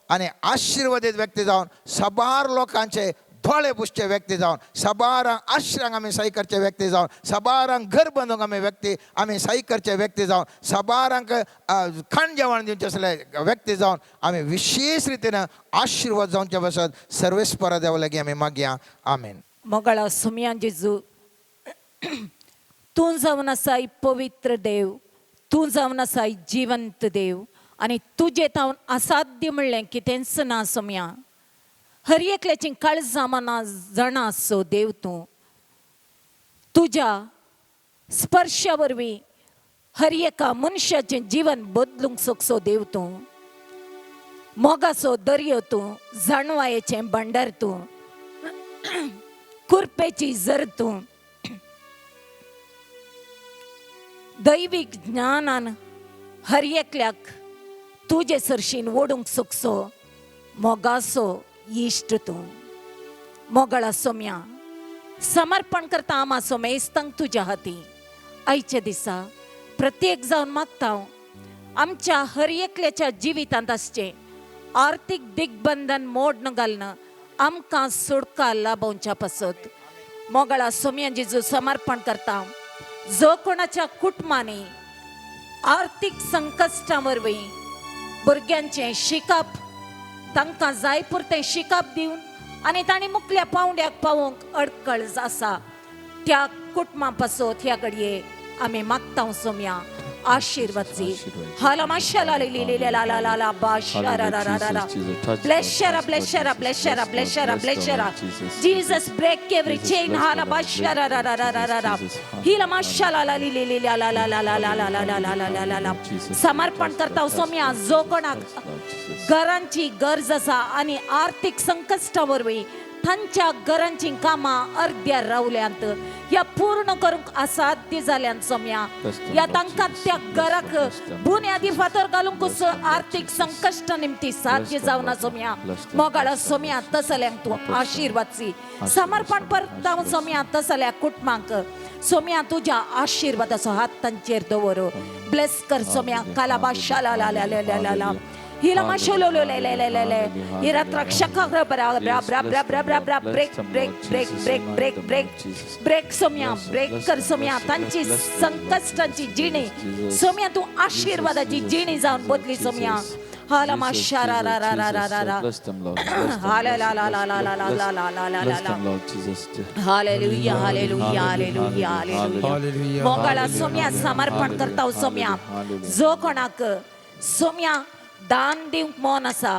आनी आशिर्वादीत व्यक्ती जावन, साबार लोकांचे दोळे पुसचे व्यक्ती जावन, साबारांक आश्रांक आमी सही करचे व्यक्ती जावन, साबारांक घर बांदूंक आमी व्यक्ती आमी सही करचे व्यक्ती जावन, साबारांक खाण जेवण दिवचे असले व्यक्ती जावन आमी विशेश रितीन आशिर्वाद जावचे पासत सर्वेस्परा देवा लागीं आमी मागया. आमेन. मोगाळा सुमया जेजू, तूं जावन आसाय पवित्र देव, तूं जावन आसाय जिवंत देव आनी तुजें तावन असाध्य म्हणलें कितेंच ना. सोम्या, हर एकल्याची काळजां मनां जाणा आसो देव तूं. तुज्या स्पर्शा वरवीं हर एका मनशाचें जीवन बदलूंक शकसो देव तूं. मोगाचो दर्यो तूं, जाणवायेचें भांडार तूं, कुरपेची जर तूं. दैवीक ज्ञानान हर एकल्याक तुजे सरशीन ओडूंक शकसो मोगासो इश्ट तूं. मोगाळा सोम्या, समर्पण करता आमा सोमेस्तांक तुज्या हाती. आयच्या दिसा प्रत्येक जावन मागता हांव, आमच्या हर एकल्याच्या जिवितांत आसचें आर्थीक दिग्बंधन मोडन घालना आमकां सुटका लाभोवच्या पासत. मोगाळा सोम्या जेजू, समर्पण करता जो कोणाच्या कुटुंबांनी आर्थीक संकश्टां वरवीं भुरग्यांचें शिकप, तांकां जाय पुरतें शिकप दिवन आनी तांणी मुखल्या पावंड्याक पावोवंक अडकळ आसा, त्या कुटुंबा पासत ह्या घडये आमी मागता सोम्या, आशिर्वाद. हाला माशाला ली ली ला ला ला ला बा शरा रा रा रा रा. Bless shara, bless shara, bless shara, bless shara, bless shara. Jesus, break every chain. Hala ba shara ra ra ra ra ra ra. Hila mashala la li li li la la la la la la la la la la la la la. समर्पण करता सोम्या, जो कोणाक घरांची गरज आसा आनी आर्थीक संकश्टा वरवीं तांच्या घरांची कामां अर्द्या रावल्यांत ह्या पूर्ण करूंक असाध्य जाल्यान सोम्या, ह्या तांकां त्या घराक बुन्यादी फातर घालूंक आर्थीक संकश्ट निमती साध्य जावना सोम्या. मोगाळा सोम्या, तसल्यांक तूं आशिर्वादची. समर्पण करता सोम्या तसल्या कुटुंबांक. सोम्या, तुज्या आशिर्वादाचो हात तांचेर दवर, ब्लेस कर सोम्या. कालाबा शाला ला ला ला ला ला ला हिला माशोलो ले ले ले ले ले हिरा त्रक्षक ब्रा ब्रा ब्रा ब्रा ब्रा ब्रा ब्रा. Break, break, break, break, break, break, break Somya, break कर सोम्या. तांची संकश्टांची जिणी सोम्या तूं आशिर्वादाची जिणी जावन बदली सोम्या. हाला माशा रा रा रा रा रा रा रा. हाला ला ला ला ला ला ला ला ला ला ला ला ला. Hallelujah, hallelujah, hallelujah, hallelujah. मोगाळा Saumya, समर्पण करता सोम्या, जो कोणाक सोम्या दान दिवंक मन आसा,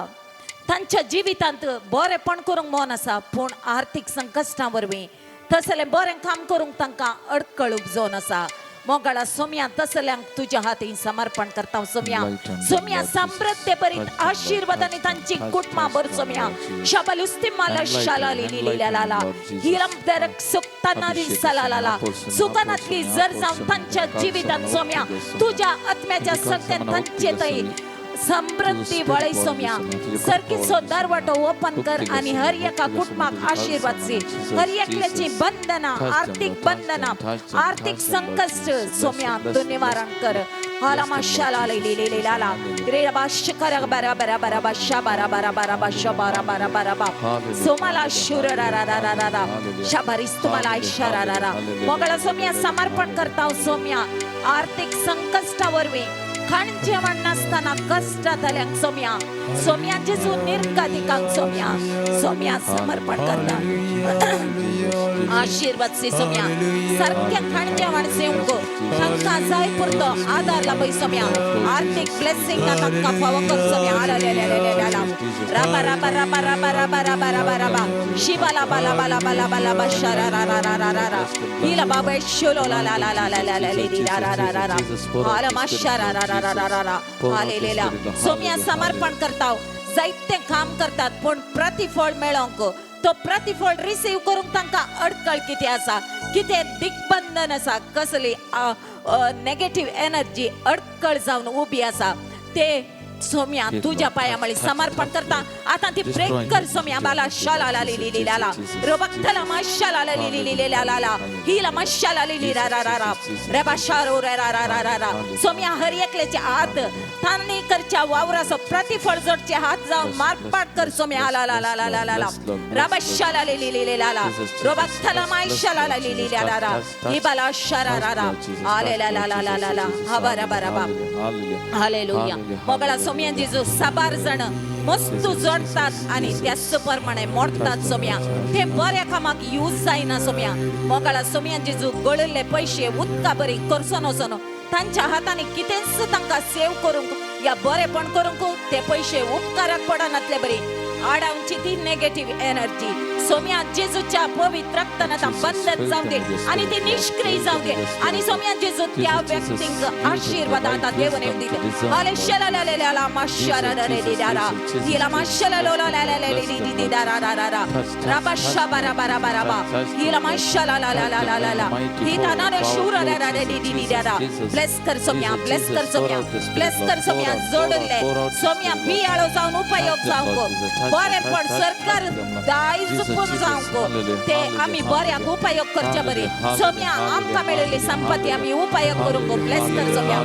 तांच्या जिवितांत बरेपण करूंक मन आसा, पूण आर्थीक संकश्टां वरवीं तसलें बरें काम करूंक तांकां अडकळ उपजोन आसा, मोगाळा सोम्या, तसल्यांक तुज्या हातीन समर्पण करता सोम्या. सोम्या, समृद्ध बरीत आशीर्वादांनी तांची कुटुंबां भर सोम्या. शबलुस्तिमाला शाला लिली ला ला हिरम दरक सुकताना सला ला ला. सुकानातली जर जावन तांच्या जिवितांत सोम्या तुझ्या आत्म्याच्या सत्यान तांचे थंय समृद्धी वळय सोम्या. सरकीचो दरवाटो ओपन कर आणि हर एका कुटुंबाक आशीर्वाद सी. हर एकल्याची बंधना, आर्थिक बंधना, आर्थिक संकष्ट सोम्या तू निवारण कर. हाला माशाला ली ली ली ला ला रे बा शिकर बरा बरा बरा बा शा बारा बारा बारा बा शा बारा बारा बारा बा सोमाला शुर रा रा रा रा रा रा शाबारीस तुम्हाला आयशा रा रा रा. मोगळा सोम्या, समर्पण करता सोम्या, आर्थिक संकष्टावरवी खाण जेवण नासतना कष्टात आल्यांक सोम्या, सोम्या जेजू निर्कादिकांक सोम्या, सोम्या समर्पण करता. आशीर्वाद सी सोम्या. सारक्या खाण जेवण सेवंक तांकां जाय पुरतो आदार लाभय सोम्या. आर्थिक ब्लेसिंग तांकां फावो कर सोम्या. राबा राबा राबा राबा राबा राबा राबा राबा शिवा ला बा ला बा ला बा ला बा ला बा शा रा रा रा रा रा रा हिला बाबा शोलो ला ला ला ला ला ला ला ली रा रा रा रा रा हाला माशा रा रा रा रा रा रा रा. हालेलेला. सोम्या, समर्पण करता. जायते काम करतात पूण प्रतिफळ मेळोंक, तो प्रतिफळ रिसीव करूंक तांकां अडकळ कितें आसा, कितें दिग्बंधन आसा, कसली नेगेटीव एनर्जी अडकळ जावन उबी आसा, ते सोम्या तुझ्या पायामळी समर्पण करता. आता ती ब्रेक कर सोम्या. बाला शाला ला ली ली ला रोबक्तला माशाला ला ली ली ला ला ला हिला माशाला ली रा रा रा रा रेबा शारो रे रा रा रा रा रा. सोम्या हर एकल्याचे हात तांणी करच्या वावराचो प्रतिफळ जोडचे हात जाऊन मारपाट कर सोम्या. ला ला ला ला ला ला ला रबा शाला ली ली ला ला रोबक्तला माशाला ला ली ला रा रा हिबाला शारा रा रा आले ला ला ला ला ला ला हबा रबा रबा. हालेलुया. मोगळा सोम्या जेजू साबार जण मस्त जोडतात आणि त्याच प्रमाणे मोडतात सोम्या. ते बऱ्या कामाक यूज जायना सोम्या. मोगळा सोम्या जेजू गळिल्ले पयशे उदका बरी करसो नसोनो तांच्या हातांनी कितेंच तांकां सेव करूंक या बरेपण करूंक ते पयशे उपकाराक पडनातले बरी आडावची ती नेगेटिव्ह एनर्जी सोम्या जेजूच्या पवित्र रक्तान आतां बंधन जावं दे आणि ती निष्क्रिय जावं दे. आणि सोम्या जेजू त्या व्यक्तींक आशीर्वाद आतां देवन येवन दिले. हाले शला ला ला ला माशारा रा रे रा रा हिला माशाला लो ला ला ला ली दी दा रा रा रा रा राबा शाबा राबा राबा राबा हिला माशाला ला ला ला ला ला ला हिता ना रे शूरा रा रा रे दी दी दा रा. ब्लेस कर सोम्या, ब्लेस कर सोम्या, ब्लेस कर सोम्या. जोडले सोम्या बियाळो जावन उपयोग जावंक बरेपण सरकार दायज पूण जावंक ते आमी बऱ्याक उपयोग करचे बरी सोम्या. आमकां मेळिल्ली संपत्ती आमी उपयोग करूंक ब्लेस कर सोम्या.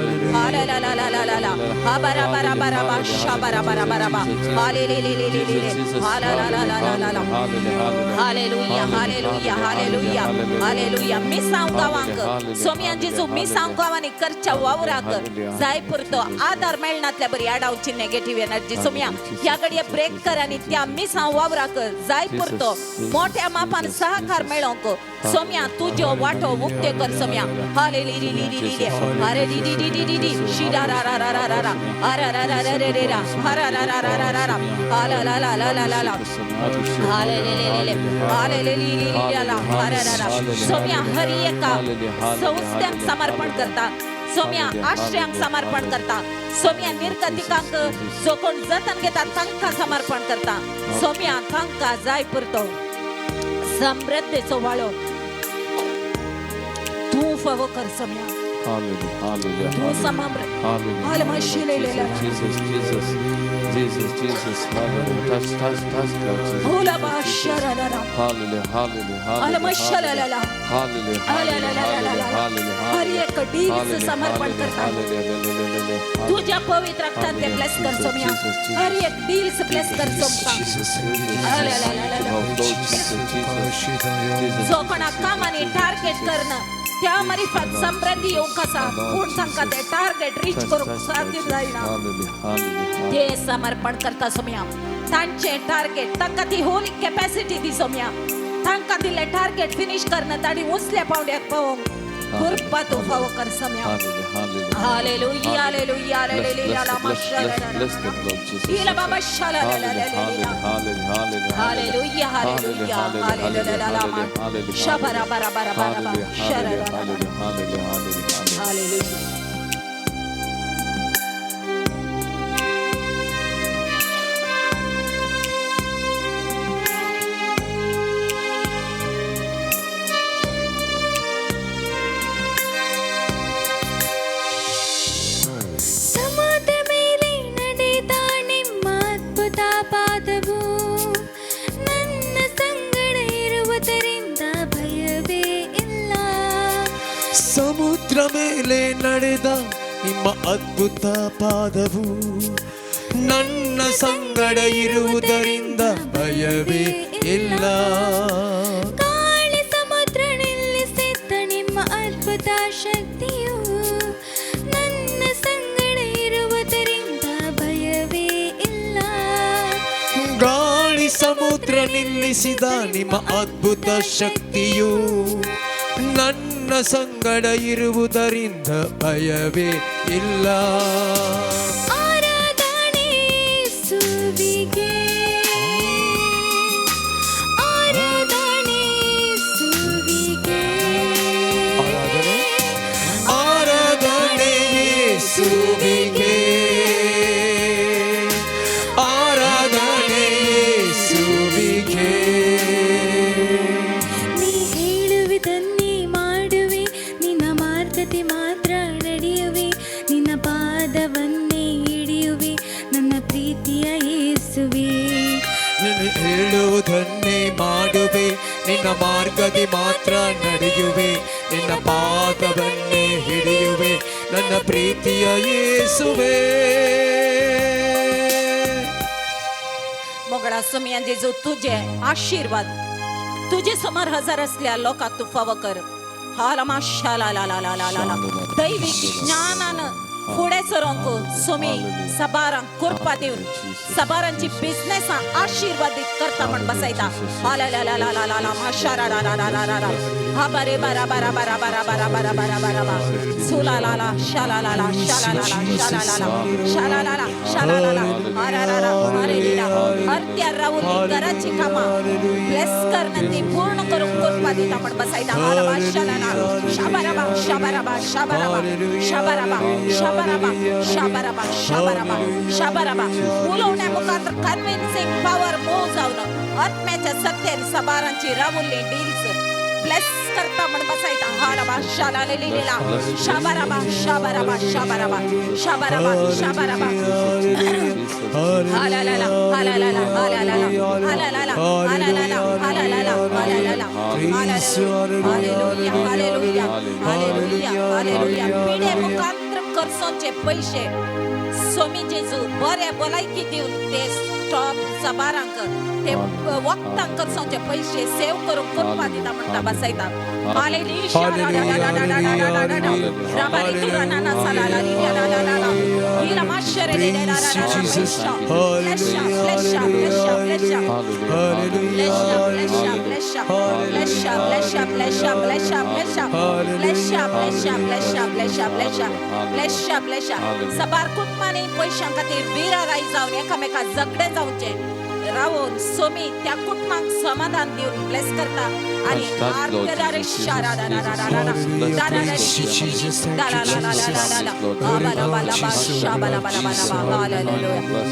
ला ला ला ला ला ला हा बरा बरा बरा बा शा बरा बरा बरा बा हाले ले ले ले ले ले हा ला ला ला ला ला ला. Hallelujah hallelujah hallelujah hallelujah. मिसांव गांवांक सोम्या जेजू मिसांव गांवांनी करच्या वावराक जाय पुरतो आधार मेळनातल्या बरी आडावची नेगेटिव्ह एनर्जी सोम्या ह्या घडये ब्रेक कर आणि त्या मिसांव वावराक जाय पुरतो मोठ्या मापान सहकार मेळोंक सोम्या तुज्यो वाटो उक्त्यो कर सोम्या. हाले ली ली ली ली अरे D D D D D D शिरा रा रा रा रा रा रा अरे रा रा रा रे रे रा हरा रा रा रा रा रा रा ला ला ला ला ला ला ला हाले ले ले ले ले हाले ले ली ली ली ला हरा रा रा. सोम्या हर एका संस्थ्यांक समर्पण करता सोम्या, आश्रयांक समर्पण करता सोम्या, निर्गतिकांक जो कोण जतन घेता तांकां समर्पण करता सोम्या. तांकां जाय पुरतो समृद्धीचो वाळो तूं फावो कर सोम्या. तूं समृद्ध. Jesus, Jesus, hallelujah. Touch, touch, touch, Lord Jesus. Hallelujah, hallelujah, hallelujah. Hallelujah, hallelujah, hallelujah. हर एक डील्स समर्पण करता तुझ्या पवित्र रक्तान ते ब्लेस कर सोम्या. हर एक डील्स ब्लेस कर सोमता. जो कोणा कामांनी टार्गेट करणं त्या मारिफात समृद्धी येवंक आसा पूण तांकां ते टार्गेट रीच करूंक साध्य जायना ते समर्पण करता सोम्या. तांचे टार्गेट तांकां ती होली कॅपॅसिटी दी सोम्या. तांकां दिल्लें टार्गेट फिनीश करणं तांणी उंचल्या पावंड्याक पावोवंक कृपा तूं फावो कर सोम्या. Hallelujah hallelujah hallelujah. हिला बाबा शाला ला ला ला ला. Hallelujah hallelujah hallelujah. शबरा बरा बरा बरा शरा. हालेलुया. ಸಮುದ್ರ ಮೇಲೆ ನಡೆದ ನಿಮ್ಮ ಅದ್ಭುತ ಪಾದವು ನನ್ನ ಸಂಗಡ ಇರುವುದರಿಂದ ಭಯವೇ ಇಲ್ಲ. ಗಾಳಿ ಸಮುದ್ರ ನಿಲ್ಲಿಸಿದ್ದ ನಿಮ್ಮ ಅದ್ಭುತ ಶಕ್ತಿಯು ನನ್ನ ಸಂಗಡ ಇರುವುದರಿಂದ ಭಯವೇ ಇಲ್ಲ. ಗಾಳಿ ಸಮುದ್ರ ನಿಲ್ಲಿಸಿದ ನಿಮ್ಮ ಅದ್ಭುತ ಶಕ್ತಿಯು ನನ್ನ ಸಂಗಡ ಇರುವುದರಿಂದ ಭಯವೇ ಇಲ್ಲ. ಆರಾಧನೆ ಯೇಸುವಿಗೆ, ಆರಾಧನೆ ಯೇಸುವಿಗೆ, ಆರಾಧನೆ ಆರಾಧನೆ ಯೇಸುವಿಗೆ, ಆರಾಧನೆ ಯೇಸುವಿಗೆ. ನೀ ಹೇಳುವುದನ್ನೇ ಮಾಡುವೆ, ನಿನ್ನ ಮಾರ್ಗತೆ ಮಾತ್ರ ನಡೆಯುವೆ, ನಿನ್ನ ಪಾದವನ್ನೇ ಹಿಡಿಯುವೆ, ಮಾರ್ಗನ್ನೇ ಮಾಡುವೆ, ನಿನ್ನ ಮಾರ್ಗದಿ ಮಾತ್ರ ನಡೆಯುವೆ, ನಿನ್ನ ಪಾದವನ್ನೇ ಹಿಡಿಯುವೆ, ನನ್ನ ಪ್ರೀತಿಯ ಯೇಸುವೆ. मोगळा सोमया जेजू, तुझे आशीर्वाद तुझे समोर हजर असल्या लोकांक तूं फावो कर. हालमा शाला ला ला ला ला ला ला. दैवीक ज्ञानान फुडें सरोंक सोमी सबारांक कृपा दिवन सबारांची बिझनेसां आशिर्वादीत करता म्हण बसयता. हाला ला ला ला ला ला ला मा रा रा रा रा रा रा रा हा बरे बारा बारा बारा बारा बारा बारा बारा बारा बा सुला ला ला शाला ला ला शाला ला ला शाला ला ला शाला ला ला शाला ला ला अरा रा रा अरे लीला हरत्या रावून घराची कामां ब्लेस करणं ती पूर्ण करून कृपा दिता म्हण बसयता. हाला शाला ला शाबाराबा शाबाराबा शाबाराबा शाबाराबा शाबाराबा शाबाराबा शाबाराबा शाबाराबा. उलोवण्या मुखार कन्विन्सिंग पावर मूव जावन आत्म्याच्या सत्तेन सबारांची रावुल्ली डील्स ब्लेस करता म्हण बसयता. हाराबा शाला लेलीला शाबाराबा शाबाराबा शाबाराबा शाबाराबा शाबाराबा. हालालाला हालालाला हालालाला हालालाला हालालाला हालालाला हालालाला. Hallelujah hallelujah hallelujah hallelujah. पिढे मुखांतर करसोचे पैसे सोमी जेजू बरे भलायकी दिवन ते स्टॉप सबारांक ते वखदांक करसोचे पैसे सेव करून कृपा दिता म्हणटा बसयता. सबार कुटुंबांनी पयशां खातीर बिराराय जावन एकामेका झगडे जावचे रावून सोमी त्या कुटुंबाक समाधान दिवन ब्लेस करता. आणि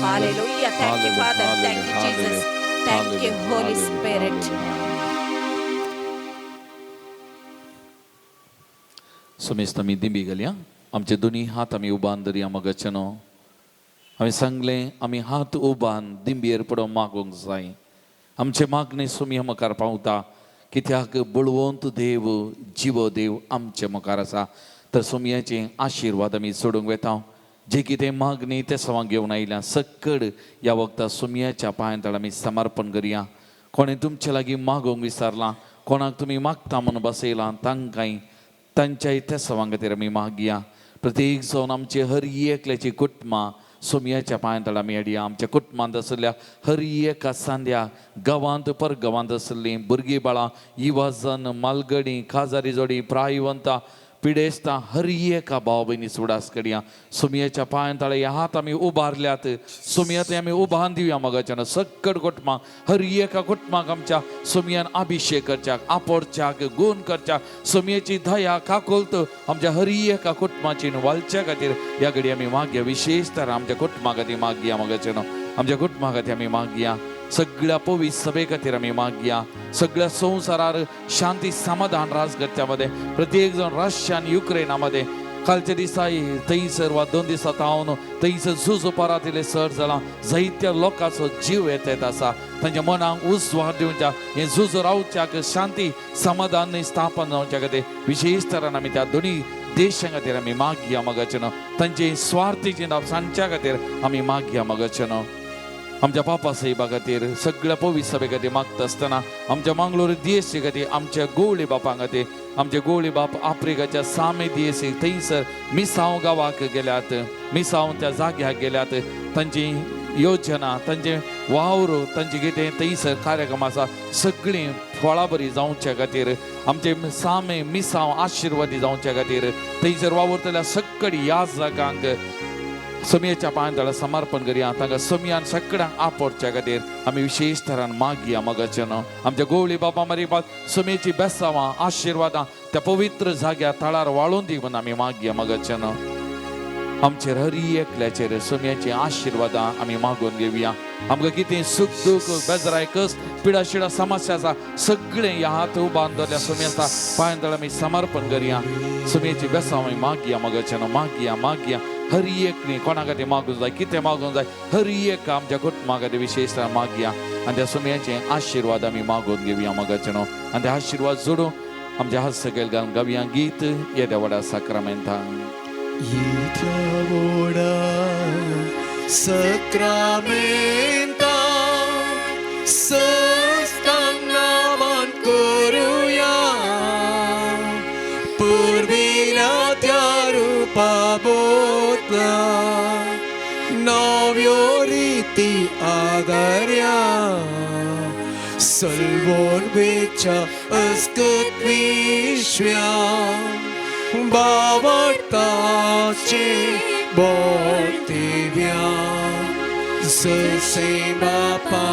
Hallelujah. Thank you, Father. Thank you, Jesus. Thank you, Holy Spirit. समेस्त आमी दिंबी घालया. आमचे दोनी हात आमी उबान धरया मगाचेनो. हांवें सांगलें आमी हात उबान दिंबयेर पडोवन मागूंक जाय. आमचे मागणें सोमया मुखार पावता, कित्याक बळवंत देव जिवो देव आमचे मुखार आसा. तर सोमयाचे आशिर्वाद आमी सोडूंक वेता. जे कितें मागणी ते सवांग घेवन आयल्या सक्कड ह्या वखदा सोमयाच्या पांयां तळ आमी समर्पण करया. कोणें तुमचे लागीं मागूंक विसरलां, कोणाक तुमी मागता म्हणून बसयलां, तांकांय तांच्याय त्या सवां खातीर आमी मागया. प्रत्येक जावन आमचे हर एकल्याची कुटुंबां सोमयाच्या पांयां तळ आमी हाडया. आमच्या कुटुंबांत आशिल्ल्या हर एका सांद्या गांवांत परगांवांत आशिल्लीं भुरगीं बाळां इवाजन मालगडी खाजारी जोडी प्रायवंतां पिडेस्तां हर एका भाव भयणी सुडास करया. सोमयाच्या पांयां तळे ह्या हात आमी उबारल्यात, सोमया ते आमी उबान दिवया मगाच्यान. सक्कड कुटुंबां हर एका कुटुंबाक आमच्या सोमयान अभिशेक करच्याक, आपोडच्याक, गुण करच्याक, सोमयेची दया काकोलत आमच्या हर एका कुटुंबाची वालच्या खातीर ह्या घडी आमी मागया. विशेष तर आमच्या कुटुंबा खातीर मागया मगाच्यान. आमच्या कुटुंबा खातीर आमी मागया. सगळ्या पवित्र सभे खातीर आमी मागया. सगळ्या संवसारार शांती समाधान राज करच्या मध्ये प्रत्येक जण रशिया आनी युक्रेना मध्ये कालच्या दिसा थंयसर वा 2 दिसां तावन थंयसर झूज परातिले सर जाला जायत्या लोकांचो जीव येत येत आसा. तांच्या मनाक उजवाड दिवच्या, हें झूज रावच्याक शांती समाधान स्थापन जावच्या खातीर विशेष तरान आमी त्या दोनी देशां खातीर आमी मागया मगाचें. तांचे स्वार्थी चिंतप सांगच्या खातीर आमी मागया मगाचें. आमच्या पापा साहेबा खातीर सगळ्या पवित्र सभे खातीर मागता आसतना आमच्या मांगलोर देशी खातीर आमच्या गोवळी बापां खातीर आमचे गोवळी बाप आफ्रिकाच्या सामे देशी थंयसर मिसांव गांवाक गेल्यात, मिसांव त्या जाग्याक गेल्यात. तांची योजना, तांचे वावर, तांचे कितें थंयसर कार्यक्रम आसा सगळीं फळां बरी जावच्या खातीर आमचे सामे मिसांव आशिर्वादी जावच्या खातीर थंयसर वावुरतल्या सगळी ह्या जागांक सोमयेच्या पांयां तळा समर्पण करया. तांकां सोमयान सगळ्यांक आपोवच्या खातीर आमी विशेष तरान मागया मगाचें. आमच्या गोवळी बाबा मारी सोमयेची बेसावां आशिर्वादां त्या पवित्र जाग्यार तळार वाळून दी म्हूण आमी मागया मगाचें. आमचेर हर एकल्याचेर सोमयाची आशिर्वादां आमी मागून घेवया. आमकां कितें सूख दूख बेजराय कस पिडा शिडा समस्या आसा सगळें ह्या हात उबान दवरल्या सोमयाच्या पांयां तळा आमी समर्पण करया. सोमयेची बेसांव आमी मागया मगाचें. मागया मागया. हर एक न्ही कोणा खातीर मागूंक जाय, कितें मागूंक जाय, हर एक आमच्या कुटुंबा खातीर विशेश मागया आनी त्या सुमयाचे आशिर्वाद आमी मागून घेवया मोगाचे न्हू. आनी ते आशिर्वाद जोडून आमच्या हात सकयल घालून गावया गीत येद्या व्हडा साक्रामेंतान. येत्या व्हडा सक्रामेंता सस्तांग नामान करुया, पुर्विल्या त्या रुपा बोतला नव्यो रिती आदार्या, सल्वोन वेच्या अस्कत विश्व्या बावडताचे बोलतेव्या, जसे बापा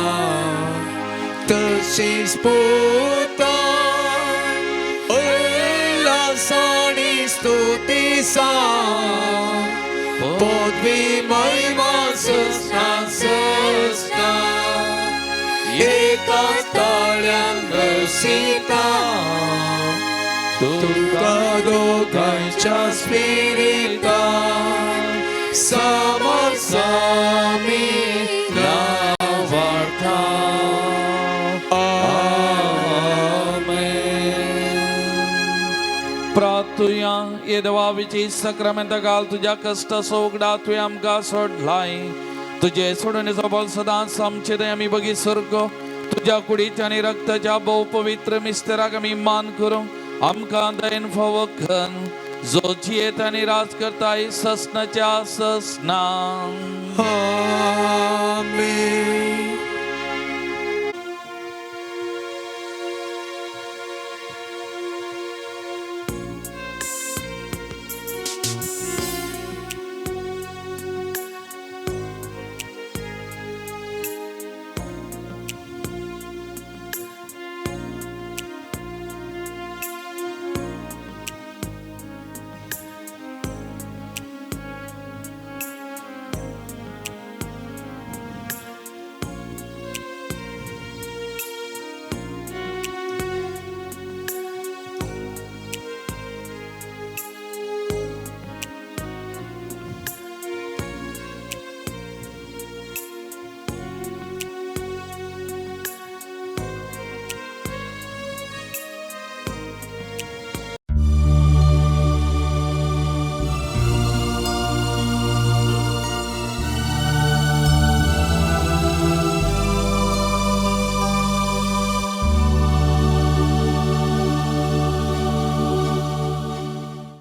तशीच पुता उल्हासानी स्तुती सा, पदवी महिमा सस्ना सस्ना, एका ताळ्यान बसिता तुका दोगांच्या स्पिरिता समसामी नावार्था. आमेन. प्रार्थुया. ये देवाविची सक्रामेंता घाल तुज्या कश्टाचो उगडा तुवें आमकां सोडलाय. तुजे सोडणेचो बल सदांच आमचे दय आमी बगी सर्ग तुज्या कुडीच्या आनी रक्ताच्या भोव पवित्र मिस्तेराक आमी मान करूं आमकां दयन फावो कन, जो जियेत आनी राज करताय ससनाच्या ससना. आमेन.